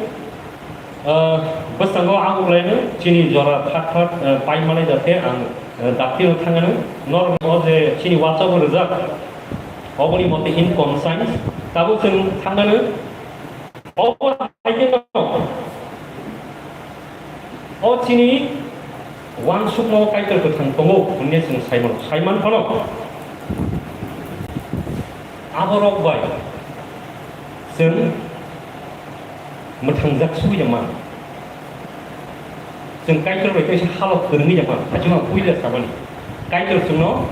ah, bwskango ang ulaino chini jora thak thak, ah, paimanai jate ang, ah, dakti no thangano. Norok no je chini WhatsApp o rwjak, oboni mote in conscience, tabuk chwng thangano. Obo hai khe no, o chini uansukmao Kaitor kwthang tongo hwnwi chwng saiman, saiman phano aborok bai chwng mwthangjak sugwi ya man. Chwng Kaitor bai kaisa halok kwrwngwi ya man, hachwk ang puila samani. Kaitor chwngno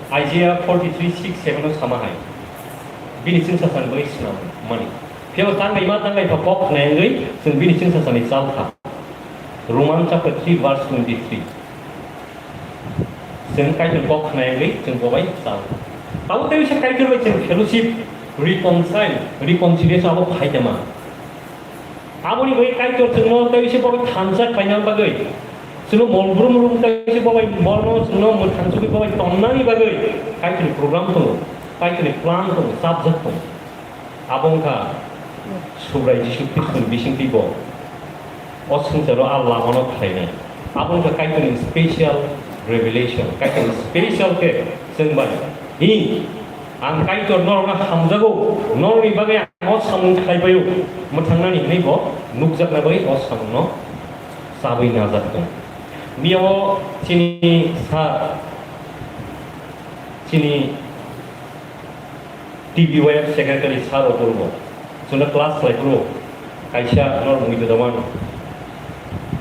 Isaiah forty-three six seven o sama hai. Bini chwngsacha ni bagwi swnam mani. Phiya bo tanglaima tanglaipha kok khna wngwi chwng bini chwngsacha ni chal kha. Roman chapter three verse twenty-three. Chwng Kaitor kok khna wngwi chwng bo bai chal. Tamo tei se Kaitor bai chwng fellowship, reconcile, reconciliation abo phai tama. Aboni bagwi Kaitor chwngno tei se bo bai thansa khlaina bagwi, chwngno mol brum brum tei se bo bai, borno chwngno mwthang chugwi bo bai tonnani bagwi Kaitorni program tongo, Kaitorni plan tongo, chapjak tongo. Abo wngkha Subrai Jisu Khristoni bisingtwi bo o swngcharo a lamano khlainai. Abo wngkha Kaitorni special revelation, Kaitorni special khe chwng bai. Hi, ang Kaitor norokno hamjago, norokni bagwi ang o samung khlai paio, mwthangnani hwnwi bo nukjakna bai o samungno chabwi najak tong. Miyao chini sir, chini T B Y F secretary sir o tongo. Chwngno class khlai phuru kaisa norok mui dodoman.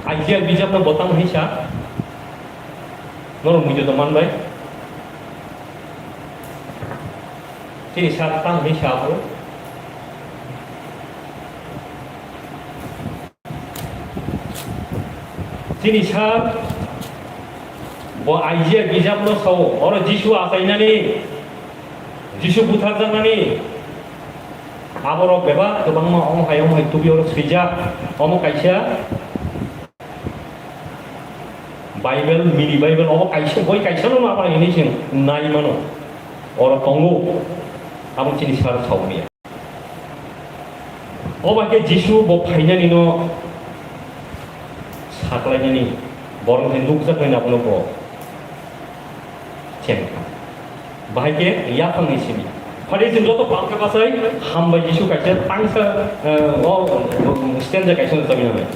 Isaiah bijapno bo tamo hinsa norok mui dodoman bai. Chini sir tamo hinsa aphuru. Chini sir bo Isaiah bijapno sao, oro Jisu achainani, Jisu butharjaknani, aborok bebak kwbangma omo hai omo hai tubi oro swijak, omo kaisa Bible, mini Bible, omo kaisa boi kaisano ma bai hinwi chwng nai mano, oro tongo, abo chini sir sao manya. O bai khe Jisu bo phainani no saklainani, borok ni nukjaknai abono bo chengkha. Bahai khe yaphangni simi. Phadi chwng joto palka bachai hambai Jisu kaisa tangsa, eh, o, o, stanza kaisa rwchapna nai.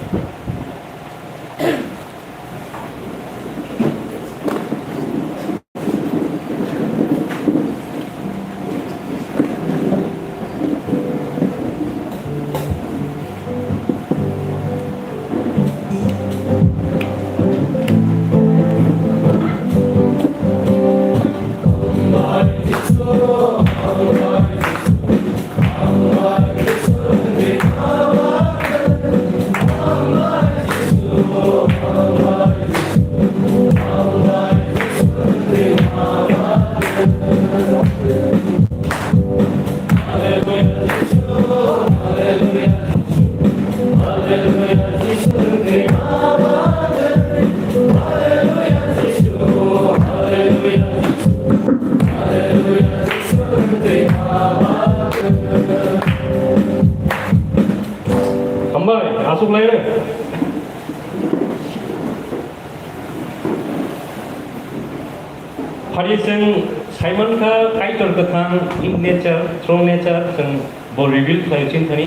Hambai, aswk lai rw. Phari chwng saimankha Kaitor kwthang in nature, through nature, chwng bo reveal khlai chini thani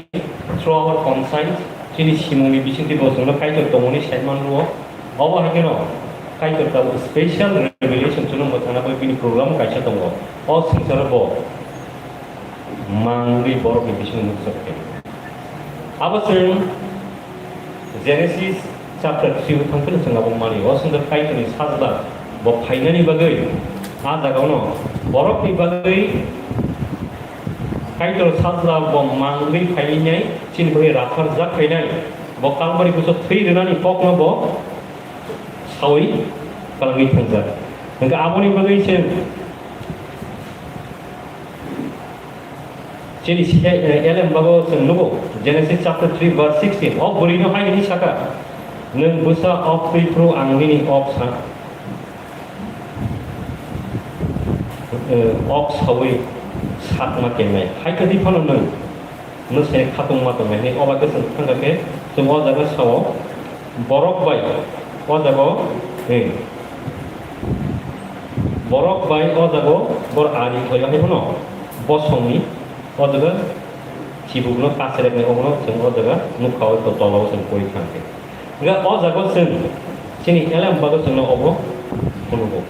through our conscience, chini simungni bisingtwi bo chwngno Kaitor tongmani saiman rwo. Obo hai kheno Kaitor tabuk special revelation chwngno mwthangna bai bini program kaisa tongo. O swngcharo bo mangwi borokni bisingo nukjak khe. Abo chwng Genesis chapter three o thang phano chwng abo mani. O swngchar Kaitorni sajla bo phainani bagwi a jagao no borokni bagwi Kaitor sajla bo mangwi phainai chini bagwi rapharjak phainai. Bo Kalbari kuchuk thwi rwnani kokno bo sawi kwlangwi thangjak. Hwnkhe aboni bagwi chwng Chini se-, eh, elem bago chwng nugo, Genesis chapter three verse sixteen. O bwrwino hai hwnwi saka, "Nwng bwsa ok twi phuru ang nini ok sa-, eh, ok saui sakma kengnai. Hai khe di phano nwng, nwng se khatungma tongnai," hwnwi. O bai khe chwng thangkha khe chwng o jaga sao, borok bai o jaga, eh, borok bai o jaga bor ari khlaio hai phano bosongni O jaga chibukno kasreknai, obono chwng o jaga nukha, o to tola o chwng pori thang khe. Hwnkhe o jaga o chwng chini elem bago chwngno obo phunugo.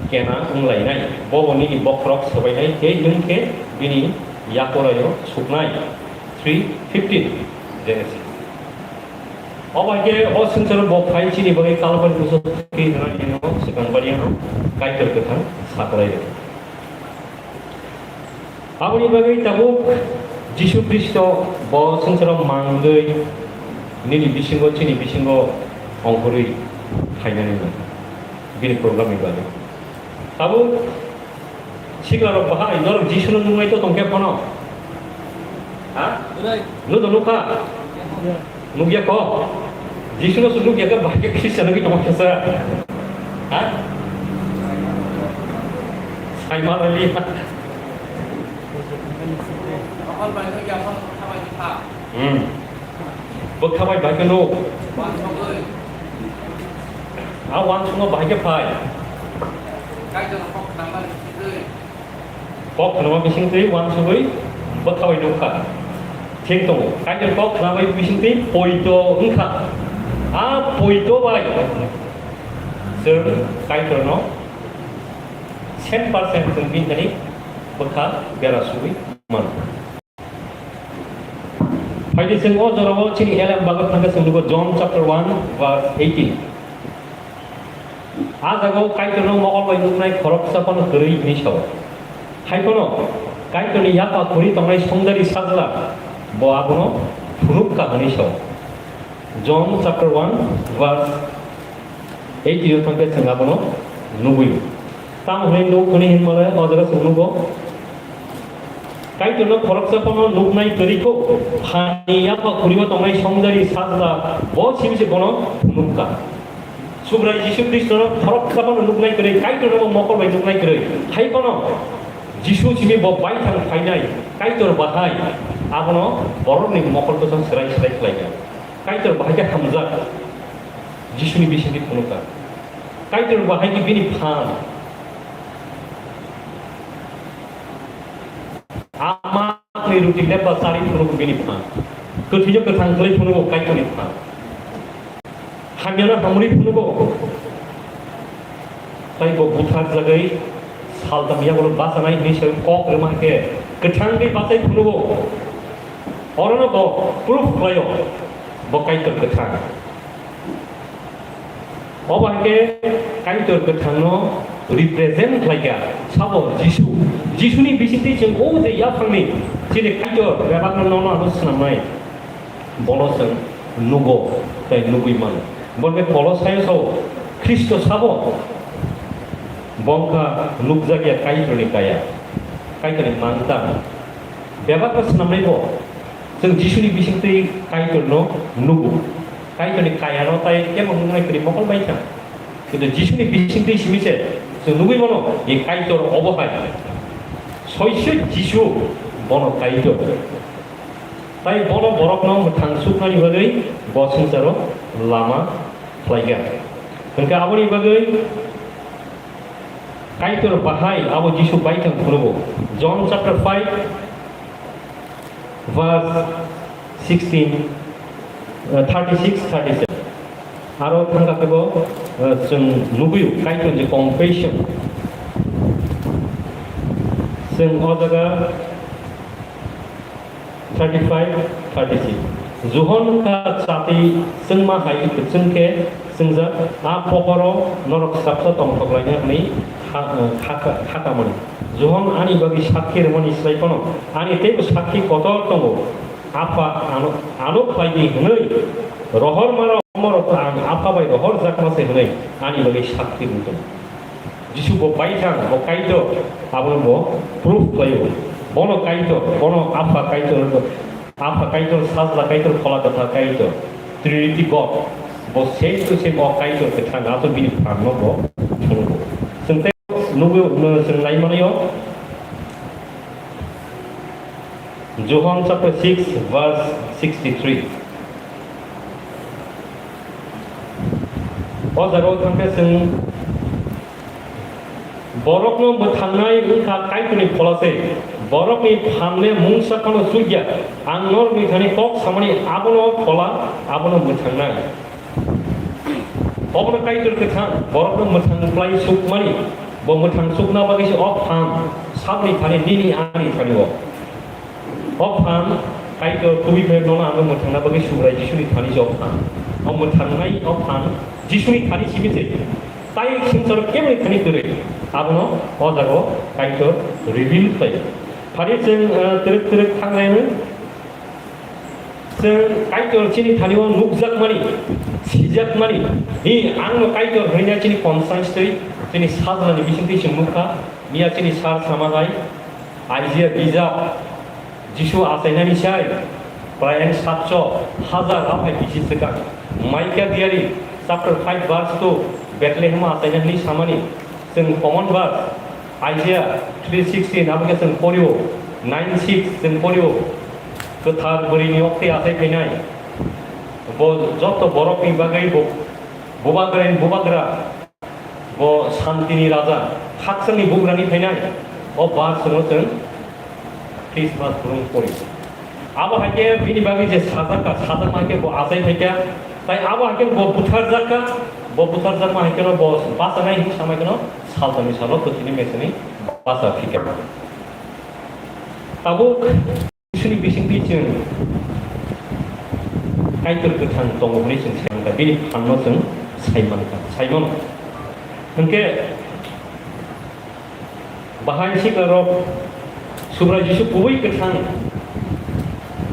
Kena wnglainai, bobo nini bokhorok swbainai tei nwng khe bini yakoraio suknai. Three fifteen Genesis. O bai khe o swngcharo bo phai chini bagwi Kalvari kuso thwi rwnai, ino swkang bariano Kaitor kwthang saklai rw. Aboni bagwi tabuk Jisu Khristo bo swngcharo mangwi nini bisingo, chini bisingo ongkhorwi phainani nangkha. Bini program ni bagwi. Tabuk sikla rok bahai, norok Jisu no nungnai to tongkhe phano. Ha? Nung to nukha? Nukya ko? Jisu no sung nukya khe bahai khe Christian wngwi tongma khe sa. Ha? Saima rali. Hmm. Bwkha bai bahai khe nuk. A uansukma bahai khe phai. Kok khwnama bising twi uansugwi bwkha bai nukha. Thik tongo. Kaitor kok khwnamani bising twi poito wngkha. A poito bai chwng Kaitorno cent percent chwng bini thani bwkha bera sugwi mano. Phaidi chwng o jorao chini elem bagwi thangkhe chwng nugo John chapter one verse eighteen. A jagao Kaitorno mokol bai nuknai khoroksa phano kwrwi hwnwi sao. Hai phano Kaitorni yapha khuri tongnai songdari sajla bo abono phunukka hwnwi sao. John chapter one verse eighteen o thangkhe chwng abono nugwi. Tamo hwnwi nuk hwnwi hinmale o jaga chwng nugo. Kaitorno khoroksa phano nuknai kwrwi kho, phani yapha khuribo tongnai songdari sajla bo simi se bono nukha. Subrai Jisu Khristono khoroksa phano nuknai kwrwi, Kaitorno bo mokol bai nuknai kwrwi. Hai phano Jisu simi bo baithang phainai Kaitor bahai abono borokni mokol bwsang swrai swrai khlainai. Kaitor bahai khe hamjak Jisuni bisingtwi phunukha. Kaitor bahai khe bini phan. Amakni ruti lepra chari phunugo bini phan. Kwthwino kwthang khlai phunugo Kaitorni phan. Hamyano hamri phunugo. Tai bo buthar jagwi saltam yagulo bachanai hinwi se kok rwma khe kwthang khe bachai phunugo. Orono bo proof khlaio bo Kaitor kwthang. Obo hwnkhe Kaitor kwthangno represent khlaikha, sabo Jisu. Jisuni bisingtwi chwng o je yaphangni chini Kaitor bebakno nono ano swnamnai, bono chwng nugo tei nugwi mano. Bo hwnkhe Kolosai sao Khristo sabo, bo wngkha nukjakya Kaitorni kaya, Kaitorni mantang. Bebakno swnamnai bo, chwng Jisuni bisingtwi Kaitorno nugo. Kaitorni kayano tai kebo nuknai kwrwi mokol bai kha. Kintu Jisuni bisingtwi simi se chwng nugwi mano, e Kaitor obo hai. Soiso Jisu bono Kaitor. Tai bono borokno mwthang suknani bagwi bo swngcharo lama khlaikha. Hwnkhe aboni bagwi Kaitor bahai abo Jisu baithang phunugo. John chapter five, verse sixteen, uh, thirty-six, thirty-seven. Aro thangka kebo, uh, chwng nugwi Kaitor je compassion. Chwng o jaga thirty-five, thirty-six. Johon wngkha chati chwngma hai kwchwng khe chwngjak, a pokoro norok swksa tongthok lainai hwnwi kha-, kha-, kha-, khakamani. Johon ani bagwi sakki rwmani slai phano ani teibo sakki kotor tongo. Apha ano, ano khlai di hwnwi rohor maro omorok ang Apha bai rohor jakma se hwnwi ani bagwi sakki rwwi tongo. Jisu bo baithang, bo Kaitor, abono bo proof khlaio. Bono Kaitor, bono Apha Kaitor, Apha Kaitor, Sajla Kaitor, Phola Kwthar Kaitor, Trinity God, bo same to same o Kaitor kwthang, ato bini phanno bo thwngwi. Chwng tei nugwi, chwng nai manwi o, John chapter six, verse sixty-three. O jaga o thangkhe chwng Borokno mwthangnai wngkha Kaitorni phola se. Borokni phanne mungsa phano chukya. Ang norokni thani kok samani abono phola, abono mwthangnai. Obono Kaitor kwthang, borokno mwthang khlai sukmani, bo mwthang sukna bagwi se o phan, sabni thani nini ani thani o. O phan, Kaitor kubui khe nono ano mwthangna bagwi Subrai Jisuni thani se o phan. O mwthangnai o phan, Jisuni thani simi se. Tai swngcharo keboni thani kwrwi. Abono o jaga o Kaitor reveal khlai. Phari chwng, eh, twrwk twrwk thanglaimani. Chwng Kaitor chini thani o nukjakmani, sijakmani. Hi, angno Kaitor hwnwi chini conscience twi, chini sajlani bisingtwi chwng nukha. Miya chini sar sama hai. Isaiah bijap, Jisu achainani sai, prai satso hajar aphai bisi swkang. Micah diary chapter five verse two, Bethlehem achaina hwnwi samani, chwng common verse, Isaiah three sixteen, abo khe chwng porio, nine six chwng porio, kwthar bwrwini oktwi achai phainai, bo joto borokni bagwi bo, bubagra, bubagra, bo santini raja, khakchangni bugrani phainai, o bar chwngno chwng Christmas brum kori. Abo hai khe bini bagwi je sajak kha, sajak ma khe bo achai phai kha, tai abo hai khe bo butharjak kha, bo butharjak ma hai khe bo bachanai hin samai khe saltani salo kwthwini meseni bacha phi kha. Tabuk Jisuni bisingtwi chwng Kaitor kwthang tongo hwnwi chwng sai mankha, bini phanno chwng sai mankha, sai mano. Hwnkhe bahai siklarok Subrai Jisu kubui kwthang,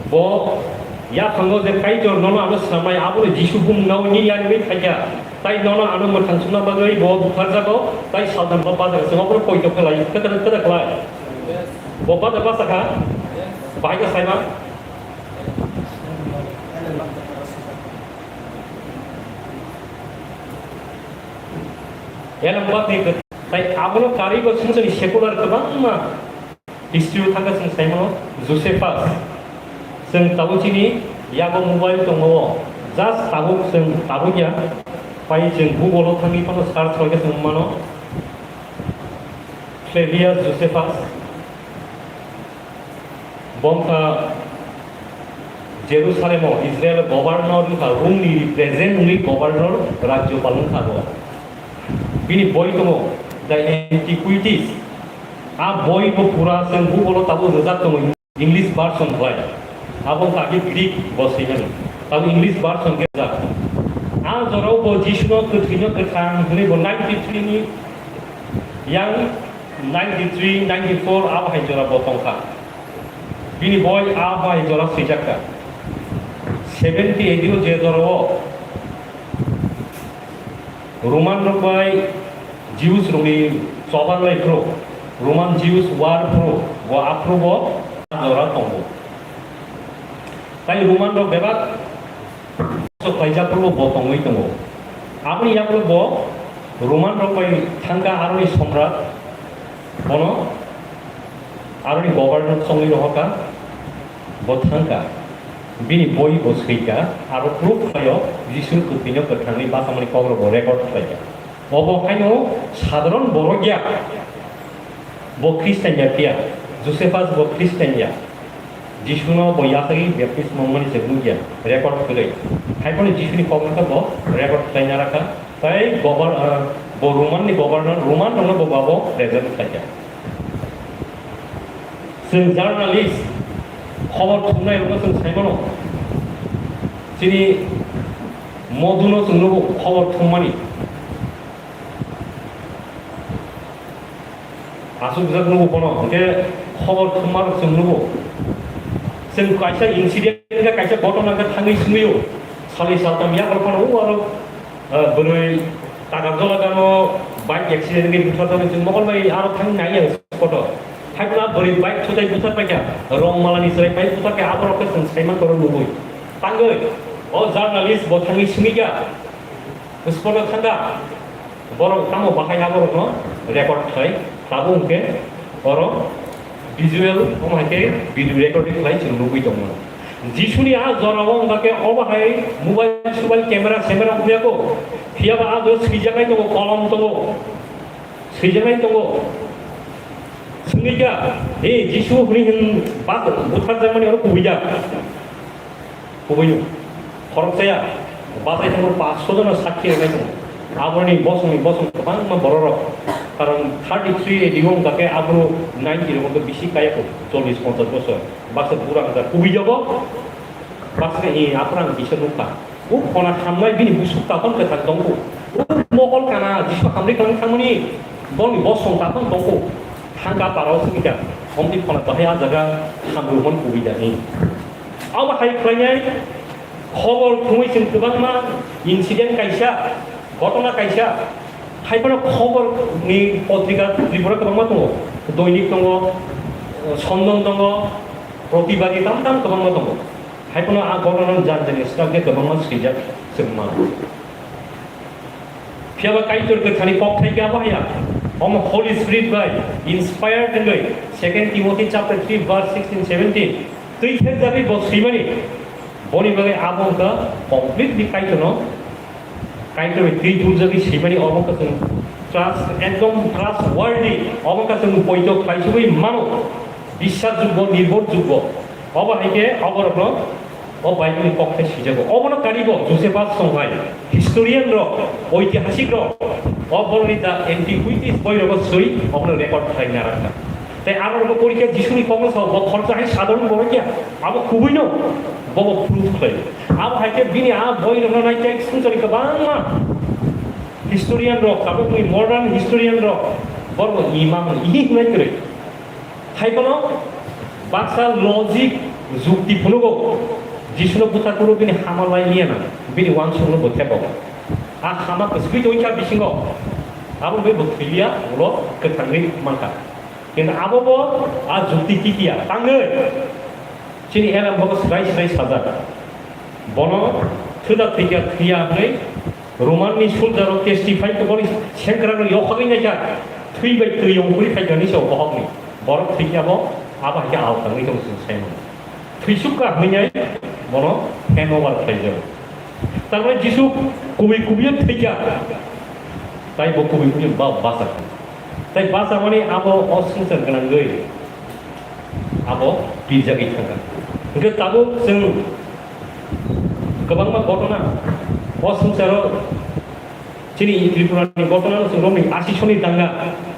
bo yaphango je Kaitor nono ano swnamnai, abono Jisu bumungno nini yanwi phaikha, tai nono ano mwthang sukna bagwi bo butharjago, tai saltang bo bajar swngo, bono poito khlai, kwthang kwthang khlai. Bo bada basa kha? Bahai khe saima. Elambati tai abono karwi bo chwng chini secular kwbangma history o thangkha chwng saimano Josephus. Chwng tabuk chini yago mobile tongo o. Just tabuk chwng tabuk ya. Pai chwng Google o thangwi phano search khlai khe chwng mano. Flavius Josephus, bo wngkha Jerusalem o Israel governor wngkha, Rome ni represent wngwi governor, rajyopal wngkha bo. Bini boi tongo The Antiquities. A boi bo pura chwng Google o tabuk rwjak tongo. English version khlai. Abo wngkha khe Greek bo swimani. Abo English version khe jak. A jorao bo Jisuno kwthwino kwthang hwnwi bo ninety-three ni yang ninety-three, ninety-four abo hai jora bo tongkha. Bini boi abo hai jora swijak kha. Seventy A D o je jorao Roman rok bai Jews rokni choban lai phuru, Roman Jews war phuru, bo aphuru bo jora tongo. Tai Roman rok bebak sok khlaijak phuru bo tongwi tongo. Aboni yaphuru bo Roman rok bai thangkha aroni somrat, bono aroni governor songwi rohorkha, bo thangkha. Bini boi bo swikha, aro proof khlaio, Jisu kwthwino kwthangni bachamani kokrok bo record khlaikha. Obo haino sadharon borok ya, bo Christian ya phiya, Josephus bo Christian ya, Jisuno bo yasagwi baptisma mani se nukya, record kwrwi. Haiphano Jisuni kokrokno bo record khlaina rakha, tai govern-, ah, bo Roman ni governor, Roman rokno bo babo present khlaikha. Chwng journalist, khobor thumnai rokno chwng saimano. Chini Modhuno chwng nugo khobor thummani. Asukjak nugo bono, hwnkhe khobor thumma rok chwng nugo. Chwng kaisa incident khe, kaisa ghotona khe thangwi swngwio. Sali saltam yakhal phano o aro, ah, bwrwi Takarjola gano bike accident wngwi bwtharjaknai, chwng mokol bai aro thangwi naiya photo. Haibla bwrwi bike thutai buthar paikha, rong malani chwrai pai buthar khe aborok khe chwng saiman toro nugwi. Tangwi, o journalist bo thangwi swngwi kha, spot o thangkha, borok tamo bahai aborokno record khlai, tabuk hwnkhe oro visual, omo hai khe video recording khlai chwng nugwi tongmano. Jisuni a jorao wngkha khe obo hai mobile, sobile, camera, semera wngya kho, phiyaba a do swijaknai tongo, kolom tongo, swijaknai tongo. Swngwi kha, "Hey, Jisu hwnwi hwn bak butharjakmani oro kubui da?" Kubui no. Khoroksa ya, bachai thangma paanch sho jona sakhi rwnai tongo. Aboroni bosongni bosong kwbangma bororok. Karon thirty three A D o wngkha khe aboro ninety rok bisi kaya kho, chollish ponchash bosor. Baksa bura wngkha kubui jago, baksa ni aphra ang kisa nukha. O khona hamnai bini busuk takhon kwthang tongkho. O mokol kana Jisu hamri kwlwng thangmani bongni bosong takhon tongkho. Thangka parao swngkha. Omni khona bahai a jaga hamrumon kubui da ni. Abo hai khlainai khobor thumwi chwng kwbangma incident kaisa, ghotona kaisa, hai phano khobor ni potrika Tripura kwbangma tongo, Doinik tongo, Sondon tongo, Protibadi tam tam kwbangma tongo. Hai phano a ghotona jani jani swkang khe kwbangma swijak chwng mano. Phiya ba Kaitor kwthani kok thai khe abo haya. Omo Holy Spirit bai inspired wngwi Second Timothy chapter three verse sixteen seventeen. Twi thepjagwi bo swimani. Boni bagwi abo wngkha completely Kaitorno, Kaitor bai twi tuljagwi swimani obo wngkha chwng trust, ekdom trustworthy, obo wngkha chwng poito khlaisugwi mano. Biswas juggo, nirbhor juggo. Obo hai khe oborokno o Bible ni kok thai swijago. Obono karibo Josephus songhai, historian rok, oitihasik rok, o borokni The Antiquities boi rogo swi obono record khlai narakha. Tei aro rogo porikha Jisuni kokno sao, bo khoroksa hai sadharon borok ya, abo kubui no, bobo proof khlai. Abo hai khe bini a boi rokno nai tei swngchari kwbangma historian rok, tabukni modern historian rok, borok imang, ihi hwnai kwrwi. Hai phano baksa logic, jukti phunugo, Jisuno buthar phuru bini hama lai liya na, bini uansukno bo thebo. A hama kwsui tongkha bisingo, abo bai bo thwiya, ulo kwthangwi mankha. Kintu abo bo a jukti kikiya, tangwi chini elem bogo swrai swrai sajak. Bono thwda thwikha thwiya hwnwi Roman ni soldier rok testify khe boni sengkrak rok yokhagwi naikha, thwi bai twi ongkhorwi phaikha hinwi se o bohok ni. Borok thwikhe abo, abo hai khe al tangwi tongo chwng sai mano. Thwisuk kha hwnwi nai bono hand over khlai jago. Tar mane Jisu kubui kubui thwikha, tai bo kubui kubui ba bachakha. Tai bachamani abo o swngchar gwnangwi abo pirjagwi thangkha. Hwnkhe tabuk chwng kwbangma ghotona o swngcharo chini Tripura ni ghotona no chwng romwi asisoni danga.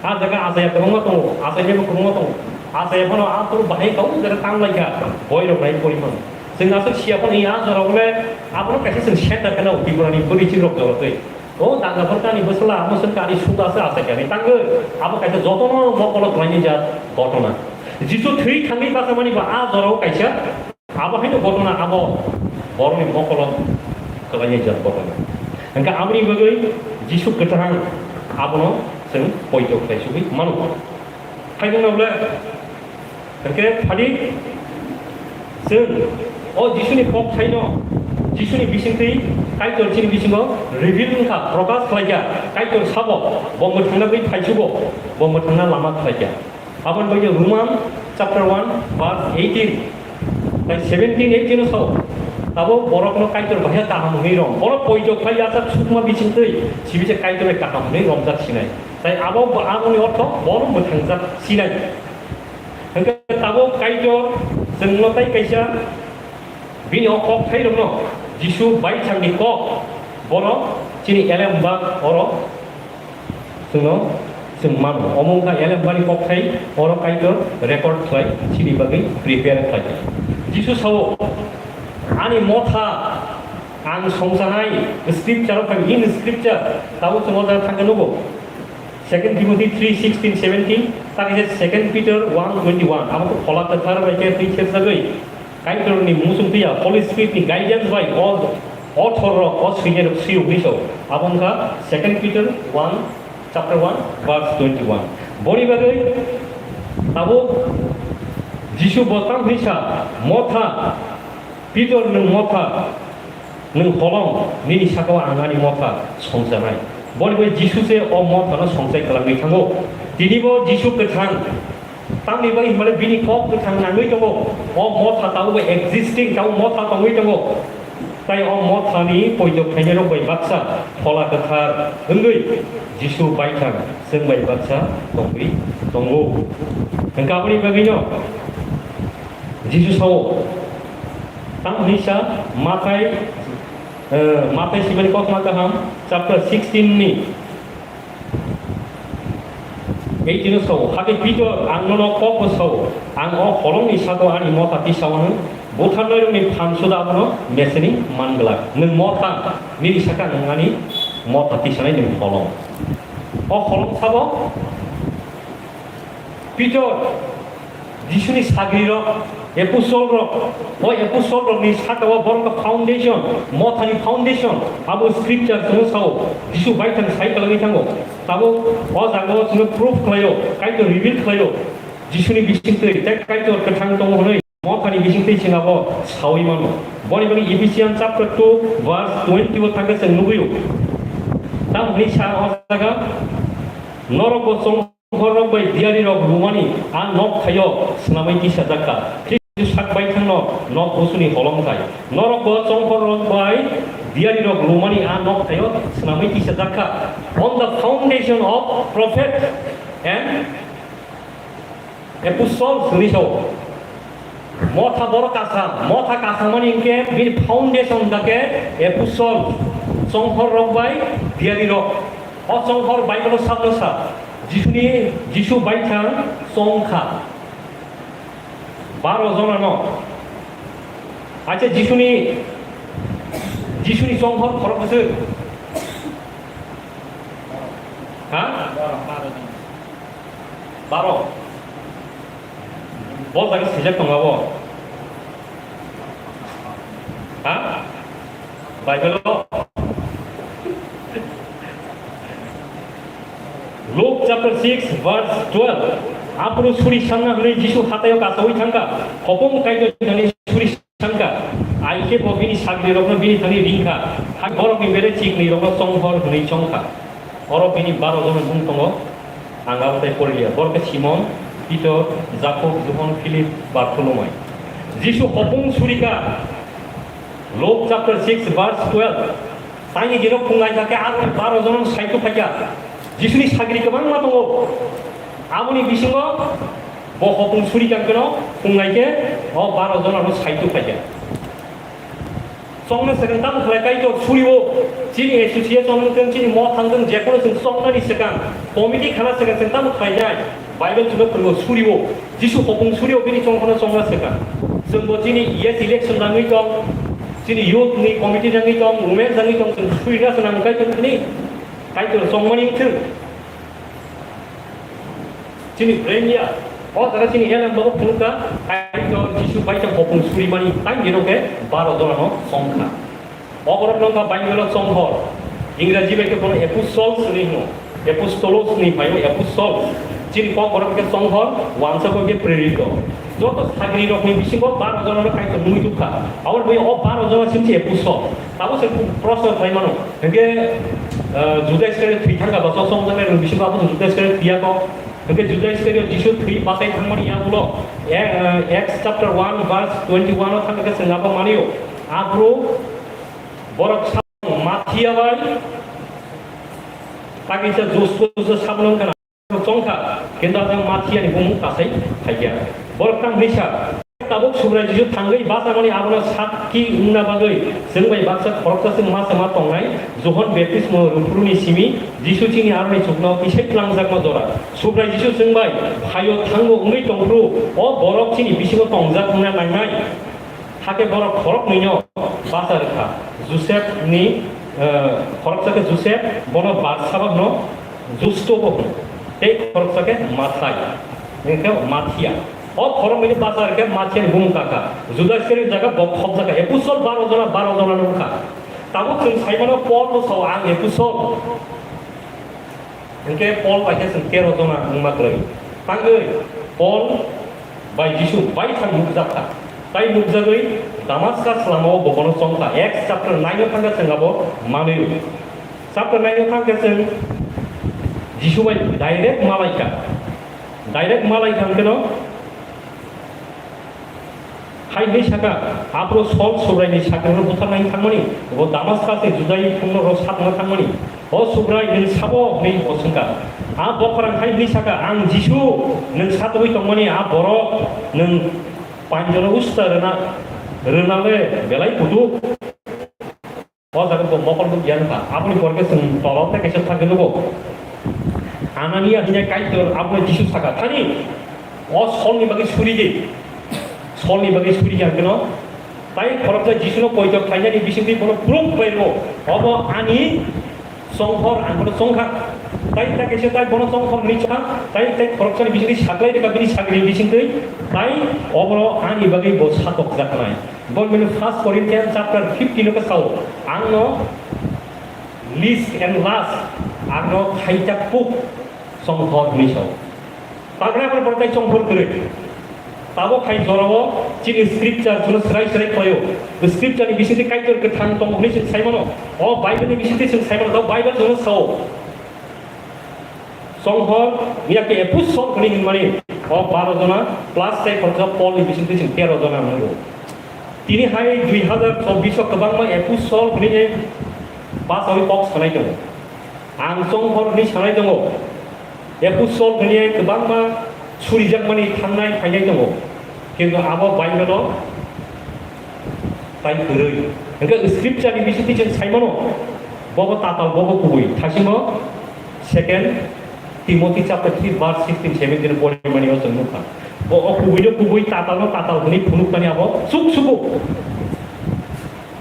A jaga achaya kwbangma tongo, achaya bo kwbangma tongo. Achaya phano a phuru bahai kau jaga tang laikha, boi rok nai poriman. Chwng aswk siya phano a jora bole abono kaisa chwng center kheno Tripura ni bwrwi chini rok jora twi. O danga phano kani bwsala amo chwng kani suda se achai kani tangwi. Abo kaisa jotono mokolo khlaini jat ghotona. Jisu thwi thangwi bachamani ba a jorao kaisa. Abo haino ghotona abo borokni mokolo kwlainai jat ghotona. Hwnkhe aboni bagwi Jisu kwthang abono chwng poito khlai sugwi mano. Khaijwkno bole hwnkhe phadi chwng o Jisuni kok thaino, Jisuni bisingtwi Kaitor chini bisingo reveal wngkha, prokash khlaikha. Kaitor sabo bo mwthangna bagwi phaisugo, bo mwthangna lama khlaikha. Aboni bagwi Roman chapter one verse eighteen bai seventeen, eighteen o sao, tabuk borokno Kaitor bahai kaham hwnwi rw. Borok poito khlai ya sak sukma bisingtwi, sibise Kaitor bai kaham hwnwi romjak sinai. Tai abo bo, aboni ortho bono mwthangjak sinai. Hwnkhe tabuk Kaitor chwngno tai kaisa bini o kok thairokno Jisu baithangni kok, bono chini elem bak oro chwngno chwng mano. Omo wngkha elem bani kokthai, oro Kaitor record khlai chini bagwi prepare khlai. Jisu sao, "Ani motha ang songchanai scripture o phai, in scripture." Tabuk chwng o jaga thangkhe nugo. Second Timothy three sixteen seventeen, tari se Second Peter one twenty-one. Abo khe Phola Kwthar bai khe twi khepjagwi Kaitorni muchung twiya, Holy Spirit ni guidance bai o author rok, o swinya rok swi rok ni so. Abo wngkha Second Peter one, chapter one, verse twenty-one. Boni bagwi Tabuk Jisu bo tang hwnwi sa, "Motha, Pitor, nwng motha, nwng holong, nini saka-o ang ani motha songchanai." Boni bai Jisu se o mothano songchai kwlangwi thango. Tini bo Jisu kwthang, tamni bagwi hwnmale bini kok kwthang nangwi tongo. O motha tabukbo existing, tabuk motha tongwi tongo. Tai o mothani poito khainairok bai baksa Phola Kwthar wngwi Jisu baithang chwng bai baksa tongwi tongo. Hwnkhe aboni bagwino Jisu sao, tamo hwnwi sa Mathai, eh, Mathai sibani kothoma kaham chapter sixteen ni eighteen o sao, hakhe Pitor, ang nono kokbo sao, ang o holongni saka-o ani motha tisao hwn, butharnairokni phan suda abono meseni man glak. Nwng motha, nini saka nwng ani motha tisanai nwng holong. O holong sabo Pitor, Jisuni sagrirok, apostle rok, o apostle rokni saka-o borok foundation, mothani foundation, abo scripture chwng sao, Jisu baithang sai kwlangwi thango. Tabuk o jaga-o chwngno proof khlaio, Kaitor reveal khlaio, Jisuni bisingtwi tei Kaitor kwthang tongo hwnwi mothani bisingtwi chwng abo saui mano. Boni bagwi Ephesians chapter two verse twenty o thangkhe chwng nugwio. Tamo hwnwi sa o jaga, norok bo chong Chonghorrok bai diyarirok lumani a nok thaio swnamwi tisajak kha. Khristo sak baithangno nok busuni holong thai. Norok bo chonghorrok bai diyarirok lumani a nok thaio swnamwi tisajak kha. On the foundation of prophet and apostles hwnwi sao. Motha borok kasa, motha kasamani hinkhe bini foundation hinkhe apostle, chonghorrok bai diyarirok. O chonghor Bible-o sakno sa, Jisuni, Jisu baithang chongkha. Baro jonano. Acha Jisuni, Jisuni chonghor khorokbwswk. Ha? Baro. Bo jaga swijak tongo abo. Ha? Bible-o. Luke chapter six verse twelve. Aphuru suri sanna hwnwi Jisu hataio kasaui thangkha. Hopung kaitor jani suri Sangka, ai khe bo bini sagrirokno bini thani ringkha, hai borokni bere chiknwirokno chonghor hwnwi chongkha. Oro bini baro jona bung tongo, ang abo tai porliya. Borok khe Simon, Pitor, Jakob, Johon, Philip, Bartholomai. Jisu hopung surika, Luke chapter six verse twelve. Taini dino phungai kha khe aro baro jona saitu phaikha. Jisuni sagri kwbangma tongo. Aboni bisingo bo hopung suri kang keno phungai khe o baro jona no saitu phaikha. Chongno swkang tamo khlai Kaitor surio chini association wngthung, chini mo thangthung, jephuru chwng chongnani swkang committee khana swkang chwng tamo khlainai. Bible chwngno phwrwngo surio. Jisu hopung surio bini chongkhorno chongna swkha. Chwngbo chini yes election nangwi tong, chini youth ni committee nangwi tong, women nangwi tong, chwng surina swnam Kaitor thani, Kaitor chongmani wngthung. Chini brain ya, o jaga chini elem babu phunukha, Kaitor Jisu bai tong hopung surimani, tang gino khe baro jona no chongkha. O borok no wngkha Bible o chonghor. Ingraji bai khe bono apostles hwnwi hino. Apostolos hwnwi phaio, apostles. Chini kok borok khe chonghor, wansa kok khe prerito. Joto sagri rokni bisingo baro jona no Kaitor nungwi tubkha. Aboni bagwi o baro jona chini apostle. Tabo se proshno khlai mano. Hwnkhe, ah, Juda Iskariot thwi thangkha ba chosong jaknai rok bisingo abo Juda Iskariot thwiya kok. Hwnkhe Juda Iskariot Jisu thwi bachai thangmani yagulo, eh, ah, Acts chapter one verse twenty-one o thangkha khe chwng abo manio. Aphuru Borok sa-, Mathiya bai ta kisa Justus sablong kana chongkha, kintu ang Mathiya ni bumung kasai khaiya. Borok tang hisa, tabuk Subrai Jisu thangwi bachamani abono sakki wngna bagwi chwng bai baksa khoroksa chwng ma sama tongnai, Johon Baptismo rwphuruni simi Jisu chini aroni chukno kisai tlangjakma jora. Subrai Jisu chwng bai phaio thango wngwi tongphuru, o borok chini bisingo tongjak wngna nangnai. Hakhe borok khoroknwino bacha rwkha. Joseph ni, eh, khoroksa khe Joseph, bono Barsaba hwno, Justo bo hwno. Tei khoroksa khe Mathai, hwnkhe Mathiya. O khoroknwini bacha rwkhe Mathiya ni bumung kakha. Juda Iskariot jaga bo khopjakha. Apostle baro jona, baro jona no wngkha. Tabuk chwng saimano Paul no sao, "Ang apostle." Hwnkhe Paul bai khe chwng tero jona wngma kwrwi. Tangwi Paul bai Jisu baithang nukjak kha. Tai nukjagwi Damaskas lamao bo bono chong kha. Acts chapter nine o thang khe chwng abo manwi. Chapter nine o thang khe chwng Jisu bai direct malai kha. Direct malai kha hwnkhe no hai hwnwi saka, "Aphuru Sol Subraini sakrino butharnai thangmani, bo Damaskas ni Judai phungno rw satna thangmani. O Subrai, nwng sabo?" hwnwi bo swngkha. A bokhorang hai hwnwi saka, "Ang Jisu, nwng satwi tongmani a borok, nwng panjono usta rwna, rwnale belai kutuk." O jaga bo mokol nuk ya wngkha. Aboni pore khe chwng tolo tei kaisa thangwi nugo. Anania hwnwi Kaitor abono Jisu saka, "Thani, o Solni bagwi suri di." Solni bagwi suri ya hwnkhe no. Tai khoroksa Jisuno poito khlainani bisingtwi bono proof bai rwo. Obo ani chonghor, ang bono chongkha. Tai ta kaisa tai bono chonghor hwnwi chongkha. Tai tai khoroksani bisingtwi saklai rwkha bini sakni bisingtwi. Tai obono ani bagwi bo satokjaknai. Bo bini First Corinthians chapter fifteen o khe sao, "Ang no least and last, ang no khaijak kuk chonghor," hwnwi sao. Takna abo borok tai chonghor kwrwi. Tabuk hai jorao chini scripture chwngno swrai swrai khlaio. Scripture ni bisingtwi Kaitor kwthang tongo hwnwi chwng sai mano. O Bible ni bisingtwi chwng sai mano, o Bible chwngno sao. Chonghor, ya khe epistle hwnwi hwnmani, o baro jona plus tei khoroksa Paul ni bisingtwi chwng tero jona hwnwi rwo. Tini hai dui hazar chobbish o kwbangma epistle hwnwi basawi kok sanai tongo. Ang chonghor hwnwi sanai tongo. Epistle hwnwi kwbangma surijakmani thangnai phainai tongo. Kintu abo Bible o tai kwrwi. Hwnkhe scripture ni bisingtwi chwng sai mano, bobo tatal, bobo kubui. Thasingbo Second Timothy chapter three verse sixteen seventeen porimani o chwng nukha. Bo o kubuino kubui, tatalno tatal hwnwi phunukmani abo chuk sugo.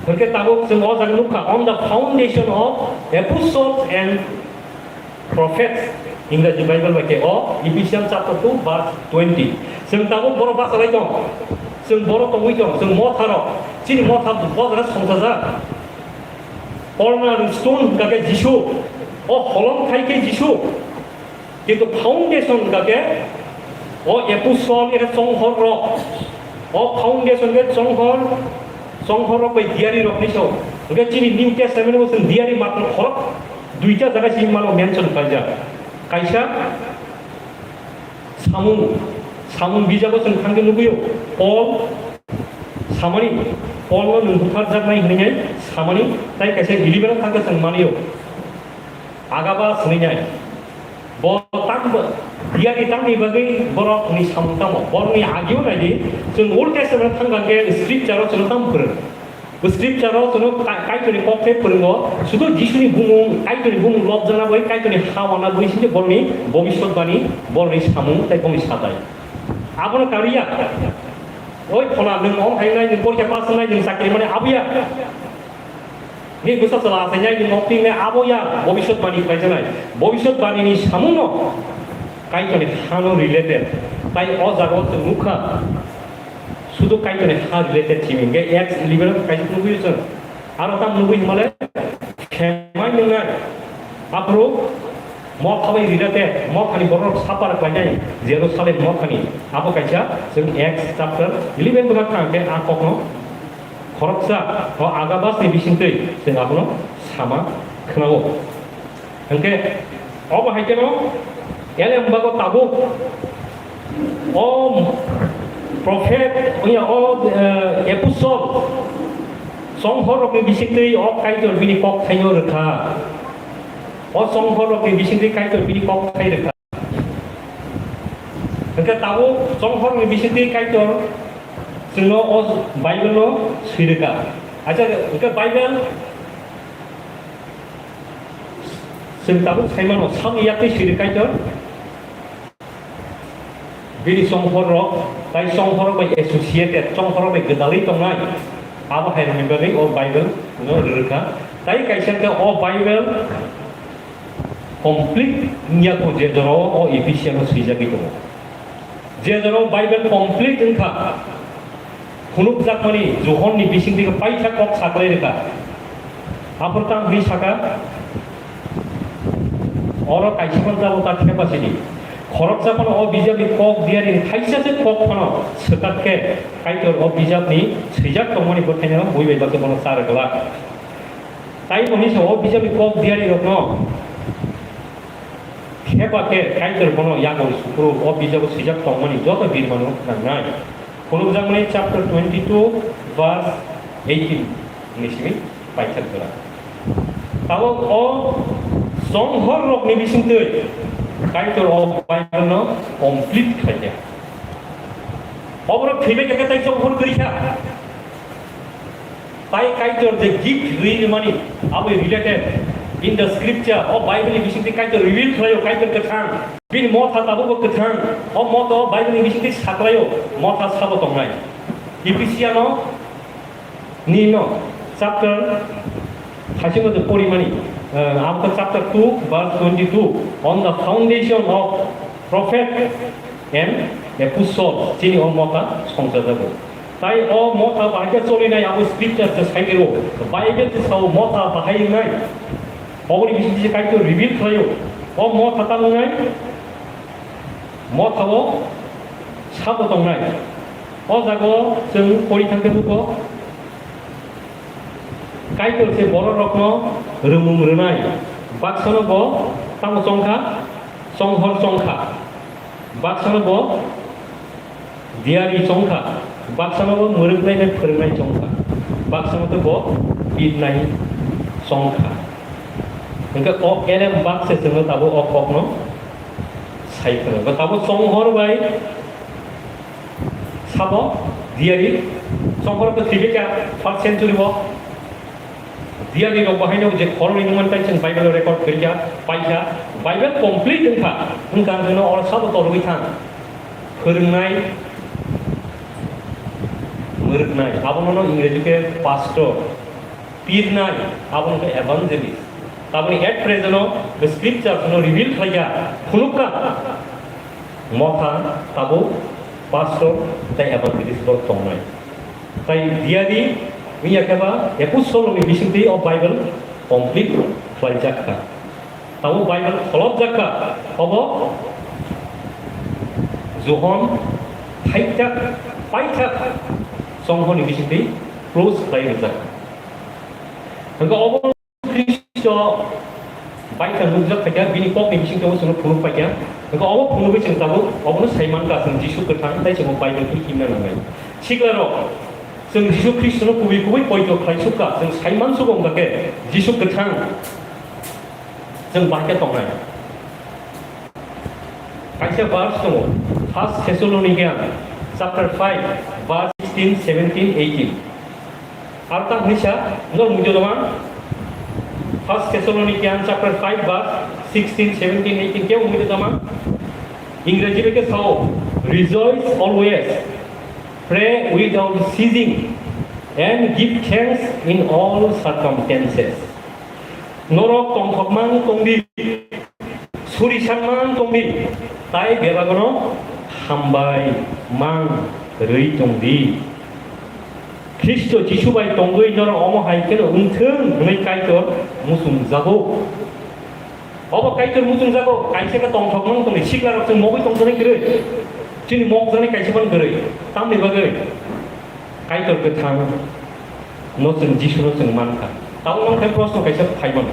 Hwnkhe tabuk chwng o jaga nukha, "On the foundation of apostles and prophets," Ingraji Bible bai khe o Ephesians chapter two verse twenty. Chwng tabuk borok bachalai tong, chwng borok tongwi tong, chwng motharok, chini motha bo jaga songchajak. Corner stone hwnkha khe Jisu, o holong thai khe Jisu. Kintu foundation hwnkha khe o apostle ere chonghor rok. O foundation khe chonghor, chonghor rok bai diari rok ni sao. Hwnkhe chini New Testament bo chwng diari matwr khorok duita jaga simi mano mention khlaijak. Kaisa samung, samung bijabo chwng thangkhe nugwio, Paul samani, Paul no nwng butharjaknai hwnwi samani, tai kaisa deliverance thangkhe chwng manio. Agabas hwnwi nai. Bo tang bo, diari tangni bagwi borok ni samung tamo. Borok ni agio nai di, chwng Old Testament thang khe scripture o chwng tamo phwrwng. Bo scripture o chwng Ka-, Kaitor ni kok khe phwrwngo, sudo Jisu ni bumung, Kaitor ni bumung lobjakna bai, Kaitor ni ha wana bai sini borok ni bobiswt bani, borok ni samung tei borok ni satai. Abono kariya. Oi phona nwng om hai nai, nwng porikha pass nai, nwng chakri mane abuya. Ni bwsa chwla achainai ni mokti ne abo ya bobiswt bani khlaijaknai. Bobiswt bani ni samungno Kaitor ni hano related. Tai o jaga o chwng nukha, sudu Kaitor ni ha related simi. Hwnkhe Acts eleven o kaisa nugwi chwng. Aro tam nugwi himale khemai nungnai. Aphuru motha bai related, mothani borok sapa rwkhlainai Jerusalem mothani. Abo kaisa chwng Acts chapter eleven bwkha kha hwnkhe a kokno khoroksa o Agabas ni bisingtwi chwng abono sama khwnao. Hwnkhe obo hai kheno elem bago tabuk o prophet, ya, o, eh, apostle, chonghor rokni bisingtwi o Kaitor bini kok thaino rwkha. O chonghor rokni bisingtwi Kaitor bini kok thai rwkha. Hwnkhe tabuk chonghorni bisingtwi Kaitor chwngno o Bible-no swi rwkha. Acha, hwnkhe Bible chwng tabuk sai mano, samni yaktwi swi rwkha Kaitor. Bini chonghorrok, tai chonghorrok bai associated, chonghorrok bai gwdalwi tongnai, abo hai rokni bagwi o Bible-no rwrwkha. Tai kaisa khe o Bible complete wngya kho, je jorao o Ephesian-o swijagwi tongo. Je jorao Bible complete wngkha, phunukjakmani Johonni bisingtwi paitha kok saklai rwkha. Aphuru tang hwnwi saka, oro kaisa phano jabo ta thepa sidi. Khoroksa phano o bijapni kok diarini thaisa se kok phano swkak khe Kaitor o bijapni swijak tongmani bwthaino bui bai bakhe bono cha rwglak. Tai bo hwnwi sa o bijapni kok diarirokno thepa khe Kaitor bono yago suphuru o bijago swijak tongmani joto birmano nangnai. Phunukjakmani chapter twenty-two verse eighteen ni simi paithak jora. Tabuk o chonghor rokni bisingtwi Kaitor o Bible no complete khlaikha. Oborok thwibai khe tai chonghor kwrwi kha. Tai Kaitor je gift rwi rwmani abo related in the scripture, o Bible ni bisingtwi Kaitor reveal khlaio, Kaitor kwthang. Bini motha tabukbo kwthang. O motha o Bible ni bisingtwi saklaio, motha sabo tongnai. Ephesiano ni no chapter haisingo je porimani, eh, abo chapter two verse twenty-two, on the foundation of prophet and apostle, chini o motha songchajago. Tai o motha bahai khe cholinai abo scripture se saimiro, Bible se sao motha bahai wngnai. Oboni bisingtwi se Kaitor reveal khlaio. O motha tamo wngnai, motha o sabo tongnai. O jaga o chwng pori thangkhe nugo, Kaitor se bororokno rwmung rwnai. Baksano bo tamo chongkha, chonghor chongkha. Baksano bo diari chongkha, baksano bo mwrwknai bai phwrwngnai chongkha, baksano tei bo birnai chongkha. Hwnkhe o elem bakse chwngno tabuk o kokno sai phano. Bo tabuk chonghor bai sabo diari chonghor khe thwibikha first century o. Diari rok bahaino je khoroknwi nungmani tai chwng Bible record khaikha, paikha. Bible complete wngkha, wngkha hwnkhe no oro sabo torogwi thang. Phwrwngnai, mwrwknai, abono no Ingreji khe pastor, pirnai, abono khe evangelist. Taboni at present o scriptures no reveal khlaikha, phunukha. Motha tabuk pastor tei evangelist borok tongnai. Tai diari wngya khe ba apostle ni bisingtwi o Bible complete khlaijak kha. Tabuk Bible kholopjak kha, obo Johon thaithak paithak chonghorni bisingtwi close khlai rijak kha. Hwnkhe obo Khristo bai kha nukjak phaikha, bini kokni bisingtwi chwngno phunuk phaikha. Hwnkhe obo phunugwi chwng tabuk obono sai mankha, chwng Jisu kwthang tei chwngno Bible khe himna nangnai. Siklarok, chwng Jisu Khristono kubui kubui poito khlai sukha, chwng sai mansugo wngkha khe Jisu kwthang chwng bai khe tongnai. Kaisa verse tongo, First Thessalonians chapter five, verse sixteen, seventeen, eighteen. Aro ta hwnwi sa, norok muitu tongma? First Thessalonians chapter five, verse sixteen, seventeen, eighteen khe muitu tongma? Ingreji bai khe sao, "Rejoice always, pray without ceasing, and give thanks in all circumstances." Norok tongthokmang tongdi, suri sangmang tongdi, tai bebak no hambai mang rwi tongdi. Khristo Jisu bai tongwi norok omo hai kheno wngthwng hwnwi Kaitor muchungjago. Obo Kaitor muchungjago, kaisa khe tongthokmang tongdi, siklarok chwng mogwi tongthani kwrwi, chini mokjaknai kaisa phano kwrwi, tamni bagwi? Kaitor kwthang no chwng Jisu no chwng mankha. Tabuk nang khe proshno kaisa phaimano.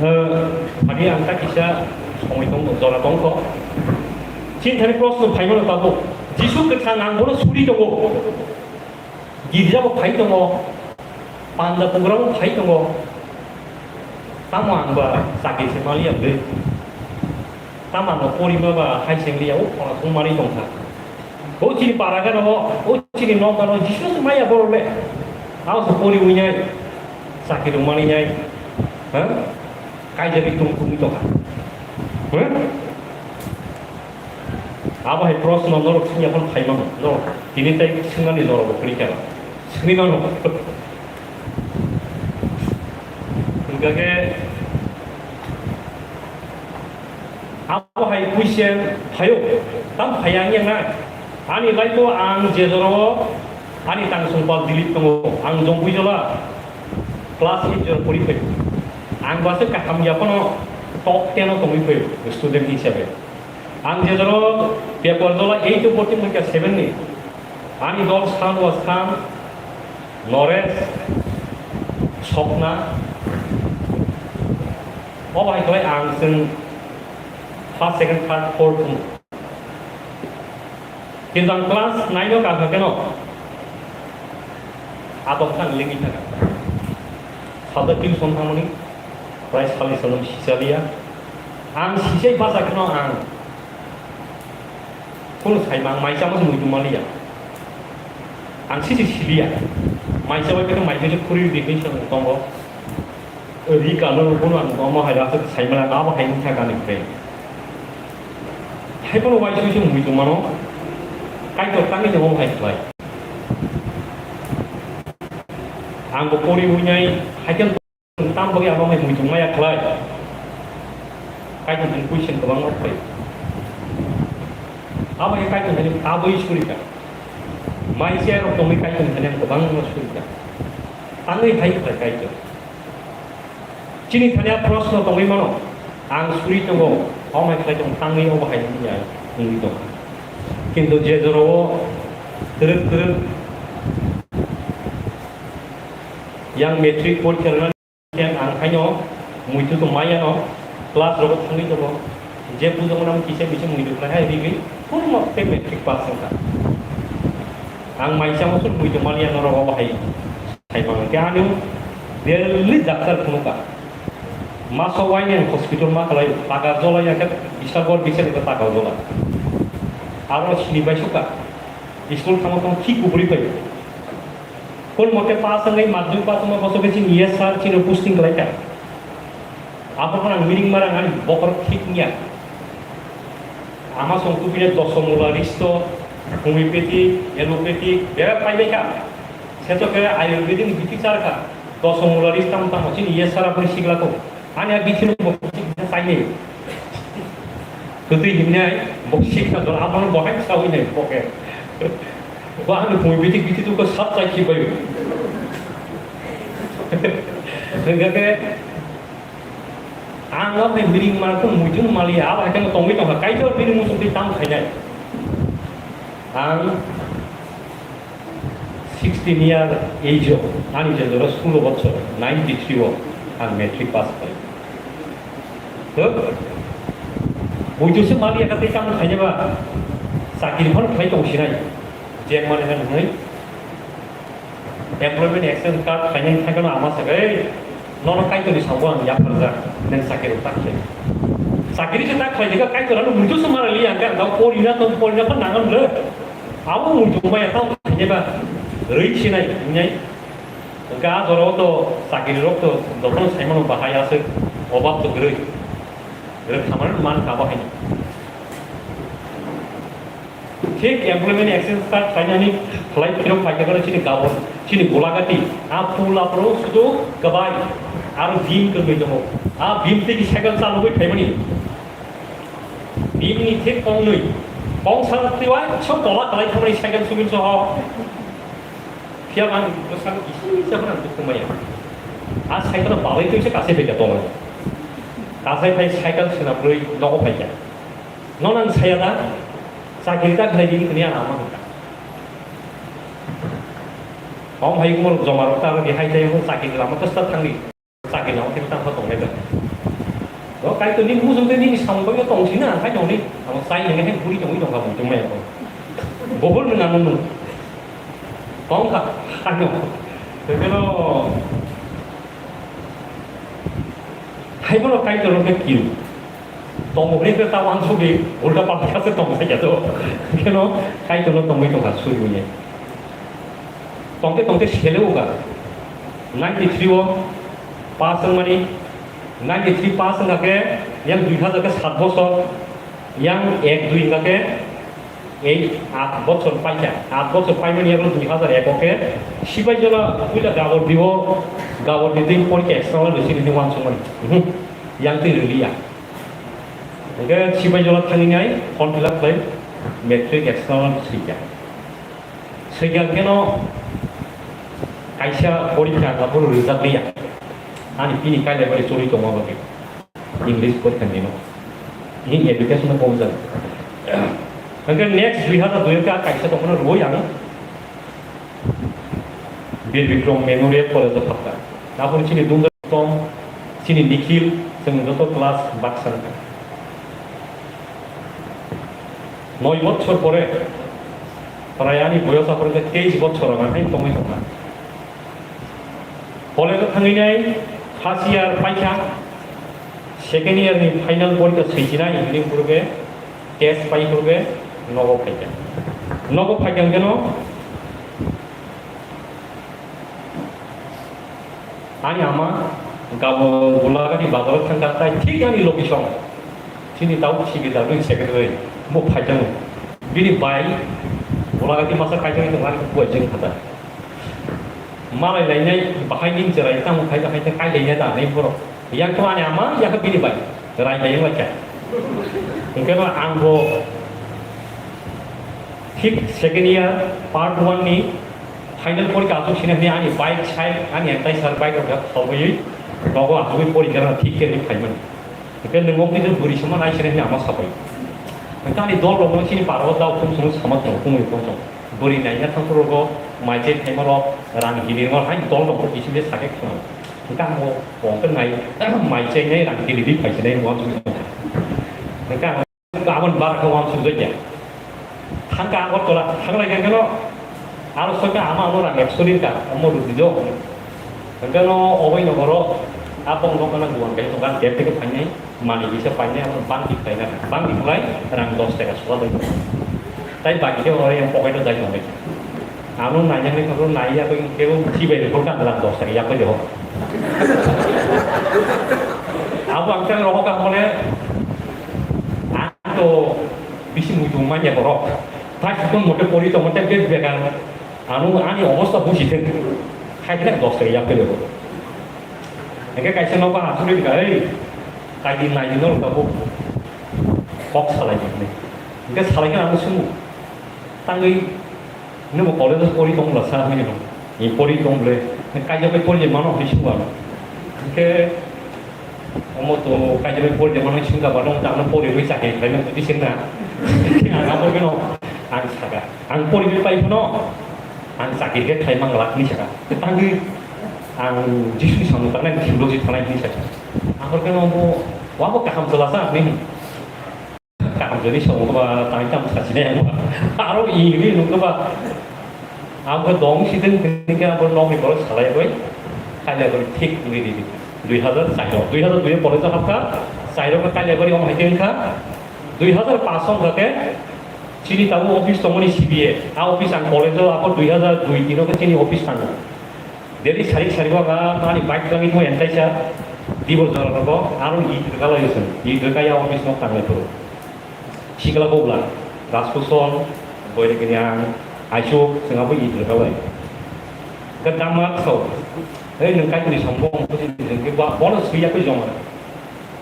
Eh, phani ang ta kisa somoi tong jora tongkho. Chini thani proshno phaimano tabuk. Jisu kwthang ang bono suri tongo. Girja bo phai tongo. Panda program bo phai tongo. Tamo ang ba chakri se maliya bwrwi. Tamo ano porima ba hai seng liya o khona thung mani tongkha. O chini para gana o, o chini nok gana o, Jisu se maya borok le. Ao se pori wi nai, chakri rung mani nai. Ha? Kaijagwi tung tungwi tongkha. Ha? Abo hai proshno norok singya phano phai mano, norok tini tai swngnani norok bo kwrwi kha. Swngwi mano. Hwnkha khe abo hai question phaio, tam phaiya wngya na? Ani life o ang je jorao ani tang songpal Dilip tongo, ang Jompuijola class eight jora pori phaio. Ang bwswk kaham ya phano top ten o tongwi phaio student hisabe. Ang je joro paper dola eight o voting mungkha seven ni. Ani dol san was san, Naresh, Swapna. Obo hai khlai ang chwng first, second, third, fourth. Kintu ang class nine o kha kha keno adok kha ang lengwi thangkha. Sabo tuition thangmani prai sali salom sisaliya. Ang sisai basa keno ang kono saimang maisa mo muitu maliya. Ang sisi siliya. Maisa bai keno maisa se khuri definition tongo. Ri kalo bono ang omo hai aswk saimala abo hai wngkha gani khe. Hai bono waisui se mui tongmano Kaitor tangwi tongmo hai khlai. Ang bo pori winai hai khe tam bagwi abo hai mui tongmaya khlai. Kaitor ni question kwbangma phai. Abo hai Kaitor ni aboi surika. Maisa rok tongwi Kaitor ni kwbangma surika. Tangwi hai khlai Kaitor. Chini thani a proshno tongwi mano, ang suri tongo, omo hai khlai tong tangwi obo hai wngya wngwi tong. Kintu je jorao twrwk twrwk yang matric porikha rwnani ang haino muitu tong maya no class rogo thangwi tongo. Je bujo mano kisa misa muitu khlai hai rigwi, kono mokte matric pass wngkha. Ang maisa mosok muitu maliya norok obo hai. Hai bang khe ani daily doctor phunukha. Maso waini ang hospital ma khlai, taka jola ya khe bisal bor bisal khe taka jola. Aro sini bai suka. School thangma thang thik kuburi bai. Kon mote pass wngwi madhyamik pass wngma bosok khe chini yes sir chini posting khlai kha. Abo phano ang miring marang ani bokhorok thik wngya. Ama song tubine doso mula risto, homeopathy, allopathy, bebak paibai kha. Seto khe ayurvedic ni bithi char kha. Doso mula ris tamo tamo chini yes sara phano sigla ko. Ani a bithi no bo chini saini. Kutui himne ai bo sikha dol abo no bo hai sawi nai bo khe. Bo ani homeopathic bithi tu ko sab chai khi bai. Hingga khe Ang abo hai miring ma khe muitu maliya, abo hai khe tongwi tongkha, Kaitor bini muchung twi tamo khainai. Ang sixteen year age o, ani je jora sulo bochor, ninety three o ang matric pass khai. To, muitu se maliya khe tamo khainai ba, chakri phano khlai tong sinai, je mane hwnwi. Employment exchange card khainai thangkhe no ama sakhe, "Ei, nono Kaitorni samung ang yapharjak, nang chakiri tak khlai." Chakiri se tak khlai dikha Kaitor ano muitu se mara li ang khe ang porina tong porina phan nangan le. Abo muitu maya tamo khainai ba rwi sinai wngnai. Hwnkhe a jorao to chakiri rok to dophano saimano bahai aswk obab to kwrwi. Rwk khamani man kha bo haino. Thik employment exchange card khlainani khlai phirok phaikhe bono chini gabon, chini Golagati, a pool aphuru sudu kwbai, aro beam kwrwi tongo. A beam tei cycle chalogwi phaimani. Beam ni thik kongnwi, kongsa twiwa sok tola kwlai thangmani cycle sumin soho. Phiya ang bwskango kisi se phano dukhu maya. A cycle balai twi se kasai phaikha tola. Kasai phai cycle swnamrwi nogo phaikha. Nono ang saya da, chakiri ta khlai di hwnwi ang ama hwnkha. Om hai mo joma rok ta di hai tai mo chakiri lama ta start thangdi. Chakiri lama khe ta tong nai da. Bo kai to ni muchung tei nini samung bagwi tong sina, ang khai tong ni. Ang sai nang hai buri tong tong ka bung tong mai ko. Bohol nang anu. Tong ka, ano. Te no. Hai bono Kaitor no khe kiu. Tongmung ni khe ta wansugwi ulta palta khe tong phai ya to. Keno Kaitor no tongwi tong kha sui uni. Tongte tongte sele uga. Ninety three o pass wngmani, ninety three pass wngkha khe yang dui hazar khe sat bosor, yang ek dui wngkha khe Ei aat bochor paikha, aat bochor paimani yago dui hazar ek o khe Sipaijala puila Gabordi o, Gabordi tei porikha external rwui sini hwnwi uansukmani. Mhm. Yang twi rwliya. Hwnkhe Sipaijala thangwi nai form fill up khlai matric external swikha. Swikha kheno kaisa porikha aphuru rwjakliya. Ani bini kailai bai choli tongma bagwi. English porikha nino. Ini education no bomjak. Hwnkhe next dui hazar dui khe kaisa tongmani rwui ang Bir Bikrom Memorial College o phaikha. Aphuru chini Dundar Tom, chini Nikhil, chwng joto class baksa wngkha. Noi bochor pore, prai ani boyos aphuru khe teis bochor wngkha, hai tongwi tongkha. College o thangwi nai first year paikha, second year ni final porikha swichinai, hwnwi phuru khe test pai phuru khe nogo phaikha. Nogo phaikha hwnkhe no ani ama gabo Gulagati bazar o thangkha, tai thik ani location. Chini tau sibi da, bini secretary, bo phaikha no. Bini bai Gulagati masa kaijaknai tongkha, ani buai jeng kha da. Malai lainai bahai ning cherai tamo khai bahai khai lainai da nai borok. Yang khe ani ama, yang khe bini bai. Rai bai yang lai kha. Hwnkhe no ang bo thik second year part one ni final porikha aswk sini hwnwi ani bike side ani antai sar bike rok kha khobwi nogo aswkwi porikha thik khe ni phaimani. Hwnkhe nwng wngkhe bwrwi sama nai sini hwnwi ama sabai. Hwnkhe ani dol rok no chini para o dao khum sung sama tongo kumui khum sung. Bwrwi naina thang phuru rogo mai chai phaima rok rang hili rok hai dol rok bo kisu je sake khum. Hwnkhe ang bo pong khe nai mai chai nai rang hili di phai sinai mo ang sung. Hwnkhe ang aboni bara khe uansuk jakya. Thangkha Agartala, thanglai khe no, aro sokha ama ano rang ekso rinka, omo rwdi do. Hwnkhe no oboi nogoro, a bong nokha na guan kai tongkha, gate theke phainai, mani kisa painai, amo bangti khlaina, bangti khlai, rang dos taka soka dai. Tai baki khe oro yang pocket o jai tongbai. Ano nanya ni khoro nai ya koi kebo chibai ni khoro kan rang dos taka ya koi de ho. Abo ang tang roho ka mole, ang to bisi muitu manya borok. Tai sukun mote pori to mote bek bekar. Ano ani obosta buji thek. Khai thek dos taka ya koi de ho. Engke kaisa nogo asuri ka ei. Kaidi nai no ka bo. Kok salai ni. Engke salai ka ano sumu. Tangwi, nwbo college o pori tong bwla sa hwnwi no. Ni pori tong bwle. Kaijak bai pori mano hwnwi swngbo ano. Hwnkhe, omo to kaijak bai pori mano swngkha ba, nwng tamo pori rwi chakri khlaina twi swngna. Ang abo geno, ang saka. Ang pori rwi pai phano, ang chakri khe khlai mang glak hwnwi saka. Tangwi, ang Jisu ni samung tangnai, theology thanai hwnwi saka. Ang hor geno bo, wabo kaham chwla sa hwnwi. Kaham jani song ba tang tam sa sine mo. Aro i ri nung ba. Ang ko dong si den kini ke ang ko nong ni boro salai boi. Kailaibari thik ni di. Dui hazar char, dui hazar dui pore to hapka. Char ko Kailaibari om hai kha. Dui hazar paanch song ke chini tabu office tongoni C B A. A office ang college o ako dui hazar dui tino ke chini office tango. Daily sarik sarik o ang ani bike thangwi thangwi ang kaisa dibor jora rogo aro Eid rwka lai chwng. Eid rwka ya office nok tanglai phuru. Sikla bubla, Rajkuson, boirek ni ang, Aisuk, chwng abo Eid rwka lai. Hwnkhe dama sao, ei nwng kaitoni samung, bono swiya khe joma.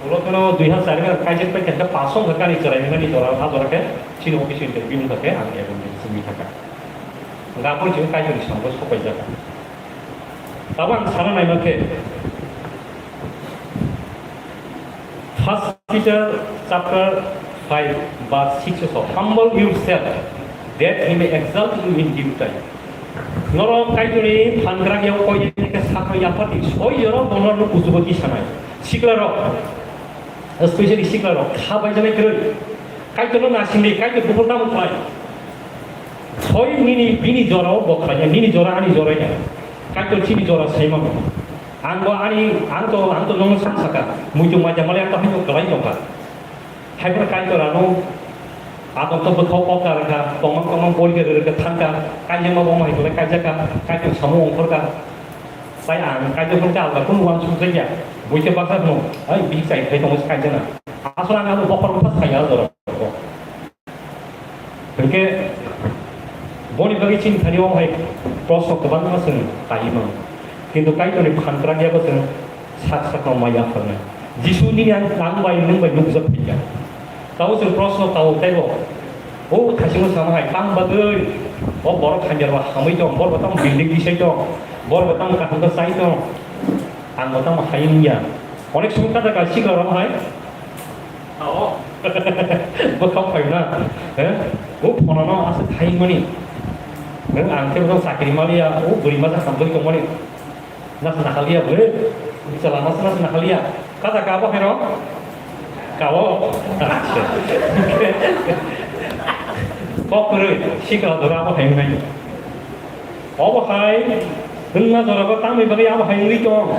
Ulo kheno dui hazar char kaijak pai khe paanch song khe kani chwrai mani jora, a jora khe chini office interview wngkha khe ang appointment simi thangkha. Hwnkhe aboni simi kaitoni samung sopai jak. Abo ang sana naima khe, First Peter chapter five verse six o, "Humble yourself, that he may exalt you in due time." Norok Kaitorni phan kwrak yago koiya khe sakno yaphardi, soi jorok bo norokno kuchugo tisanai. Siklarok, especially siklarok, kha baijaknai kwrwi. Kaitorno nasingdi, Kaitor buphang tamo khlai. Soi nini, bini jorao bo khlaiya, nini jora ani jora ya. Kaitor chini jora saimano. Ang bo ani, ang to, ang to nono sak saka. Muitu maja male ang to haino kwlai tongkha. Haiphano Kaitor ano, ang to bwthok kok ka rwkha, tongmang tongmang boi ka rwkha thangkha, kaijak ma bo hai kwlai kaijak ka, Kaitor samung ongkhor ka. Tai ang Kaitor phone ka alga kunu uansuk jakya. Buikhe baksa phano, ai bihik chai khai tongo se kaijana. Asol ang ano bokhorok bwsa saya jora. Hwnkhe boni bagwi chini thani o hai proshno kwbangma chwng kaiwi mano. Kintu Kaitorni phan kwrak yabo chwng sak sakno ma yapharnai. Jisu nini ang, ang bai nwng bai nukjak phikha. Tabo chwng proshno tao teibo. O thaisingo sama hai tang bagwi o borok hamya rok hamwi tong, borok tamo building tisai tong, borok tamo kaham khe chai tong. Ang bo tamo hai wngya. Onek sumung kha da ka sikla rok hai. Tao. Bwkhao phaina, he? O phonano aswk khaimani. Nwng ang khe bwsang chakri maliya, o bwrwi masa samtwi tongmani. Nas nahaliya bwle, chwla mas nas nahaliya. Kada kabo heno? Kabo. Kok kwrwi, sikla dora abo hai wngnai. Obo hai wngma jorabo tamni bagwi abo hai wngwi tong.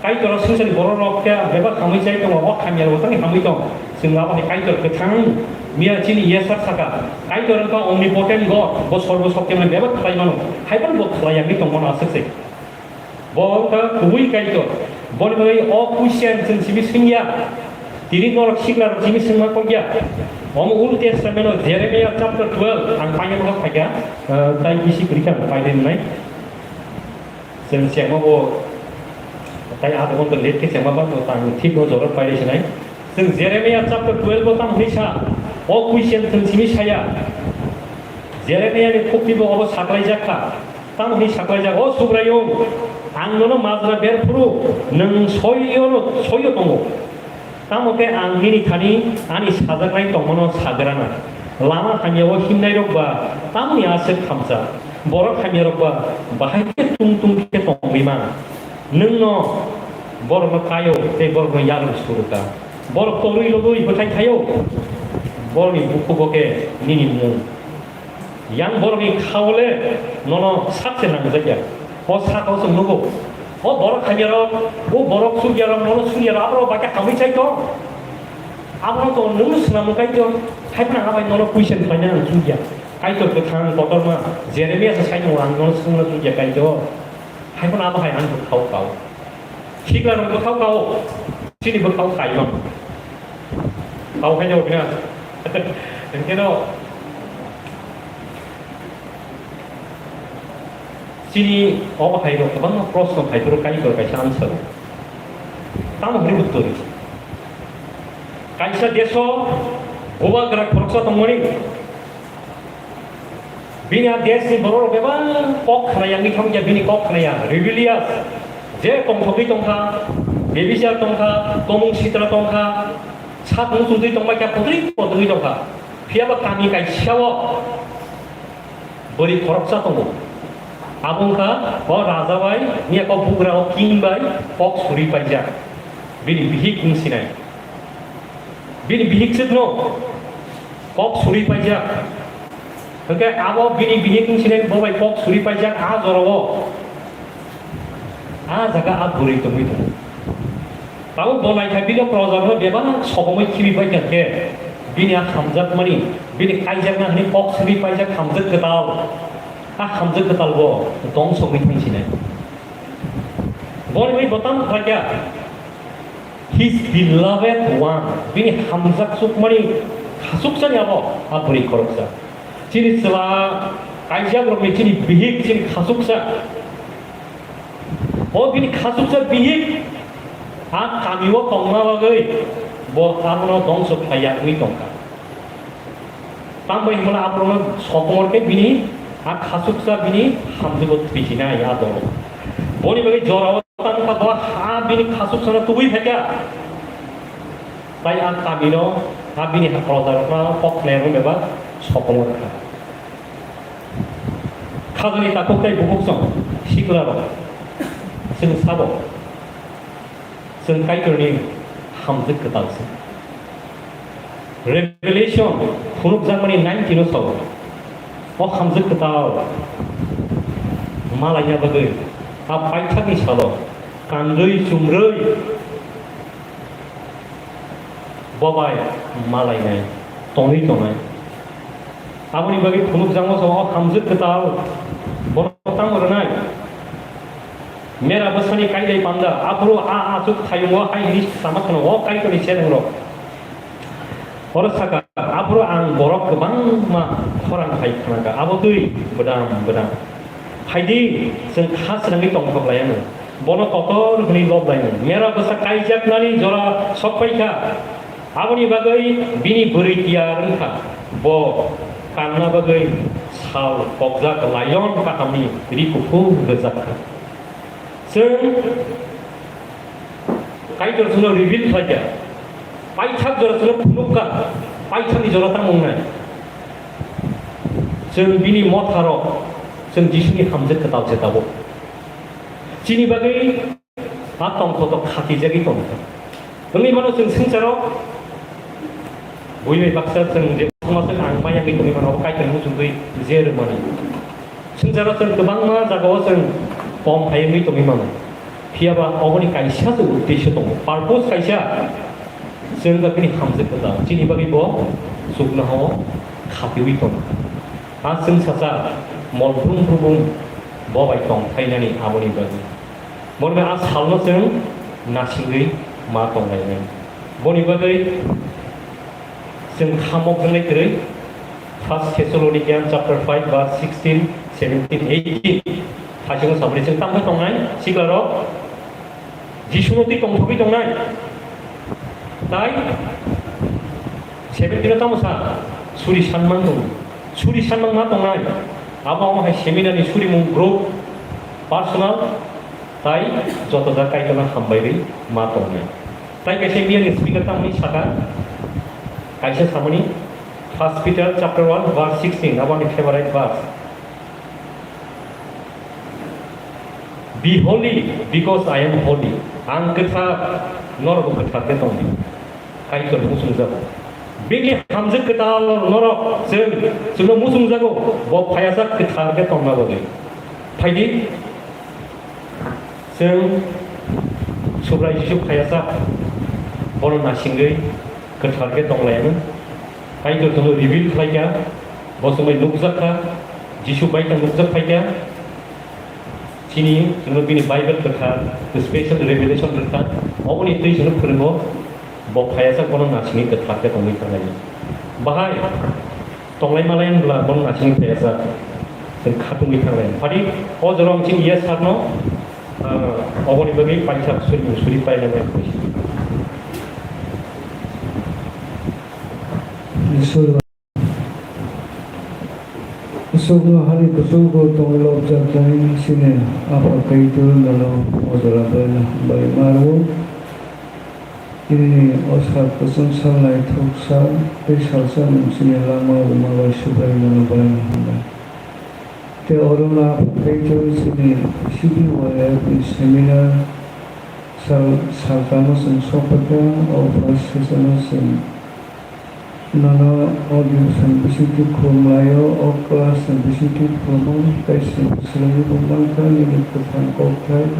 Kaitor swngcharni borok rok khe bebak hamwi chai tongo, o hamya rok tangwi hamwi tong. Chwng abo hai Kaitor kwthang miya chini yesar saka. Kaitor wngkha omnipotent God, bo sorbo shokti mani bebak khlai mano. Hai phano bo khlai yangwi tong mano aswk se. Bo wngkha kubui Kaitor. Boni bagwi o question chwng simi swngya. Tini norok sikla rok simi swngma kokya. Omo Old Testament o Jeremiah chapter twelve ang paina bwkha phaikha, ah, tai bisi kwrwi kha ang paide wngnai. Chwng chengma bo tai adha ghonta late khe chengma bang bo tang thik o jorok paide sinai. Chwng Jeremiah chapter twelve o tamo hinwi sa, o question chwng simi saya. Jeremiah ni khukti bo obo saklaijak kha. Tamo hinwi saklaijak, "O Subraiyung, ang nono majra ber phuru nwng soiyono, soiyo tongo. Tamo khe ang nini thani ani sajaknai tongmano sagrana. Lama hamyao himnairok ba tamoni aswk khamjak? Borok hamyarok ba bahai khe tung tung khe tongwi man? Nwngno borokno kaio tei borokno yarwng suruka. Borok torwi logwi bwthai thaio. Borokni bukhugo khe nini mung." Yang borokni khao le nono sakse nangjakya. O sakao chwng nugo. O borok hamyarok, o borok sukyarok, nono sukyarok, aborok bai khe hamwi chai tong. Abono to nwng swnamwi kai tong. Hai phano abai nono question khlaina ang chukya. Kaitor kwthang kotorma, Jeremia se sai tongo, ang nono swngna chukya Kaitor. Hai phano abo hai ang bwkhao kao. Sikla rok bwkhao kao. Chini bwkhao kaimang. Kau hai jabo bina. Hingke no. Chini obo hai rok kwbangma proshno hai phuru Kaitor kaisa answer. Tamo hwnwi bwtwi. Kaisa deso bubagra khoroksa tongmani. Bini a desh ni borok rok bebak kok khna ya, wngwi thang ya, bini kok khna ya, rebellious. Je tongthogwi tongkha, bebisar tongkha, tomung sitra tongkha, sak muchungtwi tongbai kha, putri potwi tongkha. Phiya ba kami kaisa o bwrwi khoroksa tongo. Abo wngkha o raja bai, miya kok bugra o king bai kok suri paijak. Bini bihik wng sinai. Bini bihik swkno kok suri paijak. Hwnkhe abo bini bihik wng sinai bo bai kok suri paijak a jorao. A jaga a bwrwi tongwi tongo. Tabuk bo naikha bini projarno bebak sokomoi khibi paikha khe bini a hamjakmani, bini kaijakna hwnwi kok suri paijak hamjak kwtal. A hamjak kwtal bo dongso wngwi thang sinai. Boni bai bo tamo khlaikha. His beloved one, bini hamjak chukmani khasuksani abo a bwrwi khoroksa. Chini chwla kaijak rokni chini bihik chini khasuksa. O bini khasuksa bihik a kamio tongma bagwi bo abono dongso khlai ya wngwi tongkha. Tamo hwnmano aborokno sokomor khe bini a khasuksa bini hamjwgo twisinai a dolo. Boni bagwi jorao tangkha bo ha bini khasuksano tubui phaikha. Tai a kamino a bini ha projarokno kok khlairokno bebak sokomor kha. Khajani takhuk tei bukhuk song sikla rok chwng sabo. Chwng Kaitorni hamjwk kwtal se. Revelation phunukjakmani nineteen o sao, o hamjwk kwtal malaina bagwi a paithakni salo kangwi chumrwi bobai malainai, tonwi tongnai. Aboni bagwi phunukjakma sao o hamjwk kwtal bono tamo rwnai. Mera bwsani kailai panda, aphuru a achuk thayungo hai hwnwi sama kheno, o Kaitorni serengrok. Oro saka, aphuru ang borok kwbangma khorang hai khnakha, abo twi bwdam bwdam. Phaidi, chwng kha srangwi tongthok lai anw. Bono kotor hwnwi lob lai anw. Mera bwsa kaijaknani jora sok phai kha. Aboni bagwi bini bwrwi tiyar wng kha. Bo kanna bagwi sal kokjak lion kahamni ri kuphur rwjak kha. Chwng Kaitor chwngno reveal khlai kha. Paithak jora chwngno phunukha, paithakni jora tamo wngnai? Chwng bini motharok, chwng Jisuni hamjwk kwtal se tabuk. Chini bagwi a tongthotok khatijagwi tongkha. Wngwi mano chwng swngcharo buini baksa chwng je somajo ang maya wngwi tongwi mano, abo Kaitorni muchungwi je rwmani. Swngcharo chwng kwbangma jagao chwng kom hai wngwi tongwi mano. Phiyaba oboni kaisa se uddesyo tongo, purpose kaisa. Chwng ba bini hamjwk kwtal, chini bagwi bo chuknohao khatiwi tongo. A chwngsacha mol brum brum bo bai tong phainani aboni bagwi. Borok a salno chwng nasingwi ma tonglainai. Boni bagwi chwng khamok wngnai kwrwi First Thessalonians chapter five verse sixteen, seventeen, eighteen. Haichwng sabri chwng tamo tongnai, siklarok Jisuno twi tongthogwi tongnai. Tai seventeen tamo sa, suri sanmang tongo. Suri sanmang ma tongnai. Abo amo hai seminar ni surimung group, personal, tai joto ja Kaitorno hambai rwi ma tongnai. Tai kaisa media ni speaker tamni saka, kaisa samani First Peter chapter one verse sixteen, abo ani favorite verse. "Be holy, because I am holy." Ang kwthar, norokbo kwthar khe tongdi. Kaitor muchungjago. Bini hamjwk kwtal norok chwng, chwngno muchungjago. Bo phayajak kwthar khe tongna bagwi. Phaidi, chwng Subrai Jisu phayajak, bono nasingwi kwthar khe tonglaiyano. Kaitor chwngno reveal khlaikha, bo chwngno nukjakha, Jisu bai khe nukjak phaikha. Chini chwngno bini Bible kwthar, special revelation rwkha, oboni twi chwngno phwrwngo, bo phayajak bono nasingwi kwthar khe tongwi thanglaio. Bahai tonglai malai wngla bono nasingwi phayajak, chwng khatungwi thanglaio. Phadi o jorong chini yes sir no, ah, oboni bagwi paisa suri suri paina bai. Isor Isukno hari kuchugo tongwi lobjaknai chini Apha Kaitor nono o jora bai hambai ma rwo. Chini o sal kwchwng sal naithok sal tei salsa nwng chini lama rwma bai Subrai nono bai hambai. Tei orono Apha Kaitor chini C B Y F ni seminar sal saltamo chwng sokphaikha, o first session o chwng Nono o division bisingtwi khulum laio, o class ni bisingtwi khulumo, tei chwng swrwngwi bo mankha nini kwthang kokthai,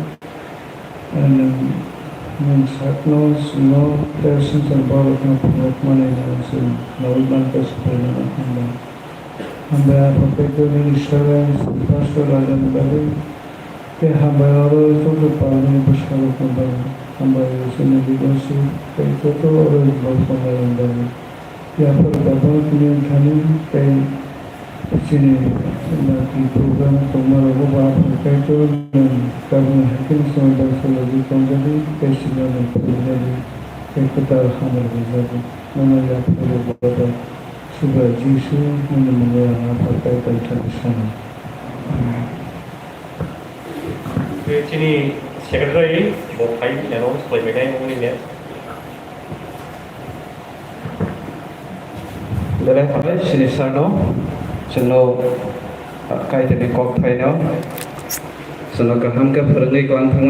nwng, nwng sakno chwngno tei swngchar borokno phunukmani nwng chwng naiwi mankha, swphaimano hambai. Hambai Apha Kaitor nini servant pastor rajani bagwi. Tei hambai oro joto palni bwsarokno bagwi, hambai chini leadership tei joto oro involve tongnai bagwi. Yaphar Baba tini wngthani tei chini naki program tongmarokbo bo Aphang Kaitor nwng tabukni hai kheno chwng bai salogwi tongjadi tei chini nwng phunukjadi tei kwtal hambai rijadi. Nono yaphar Baba Subrai Jisu nini mungwi ang Aphang Kaitor thani sano. Amen. Tei chini secretary bo phai announce khlaibainai wngwi ne. Belai hambai chini sir no, chwngno, ah, Kaitorni kok thaino chwngno kaham khe phwrwngwi klang thangmani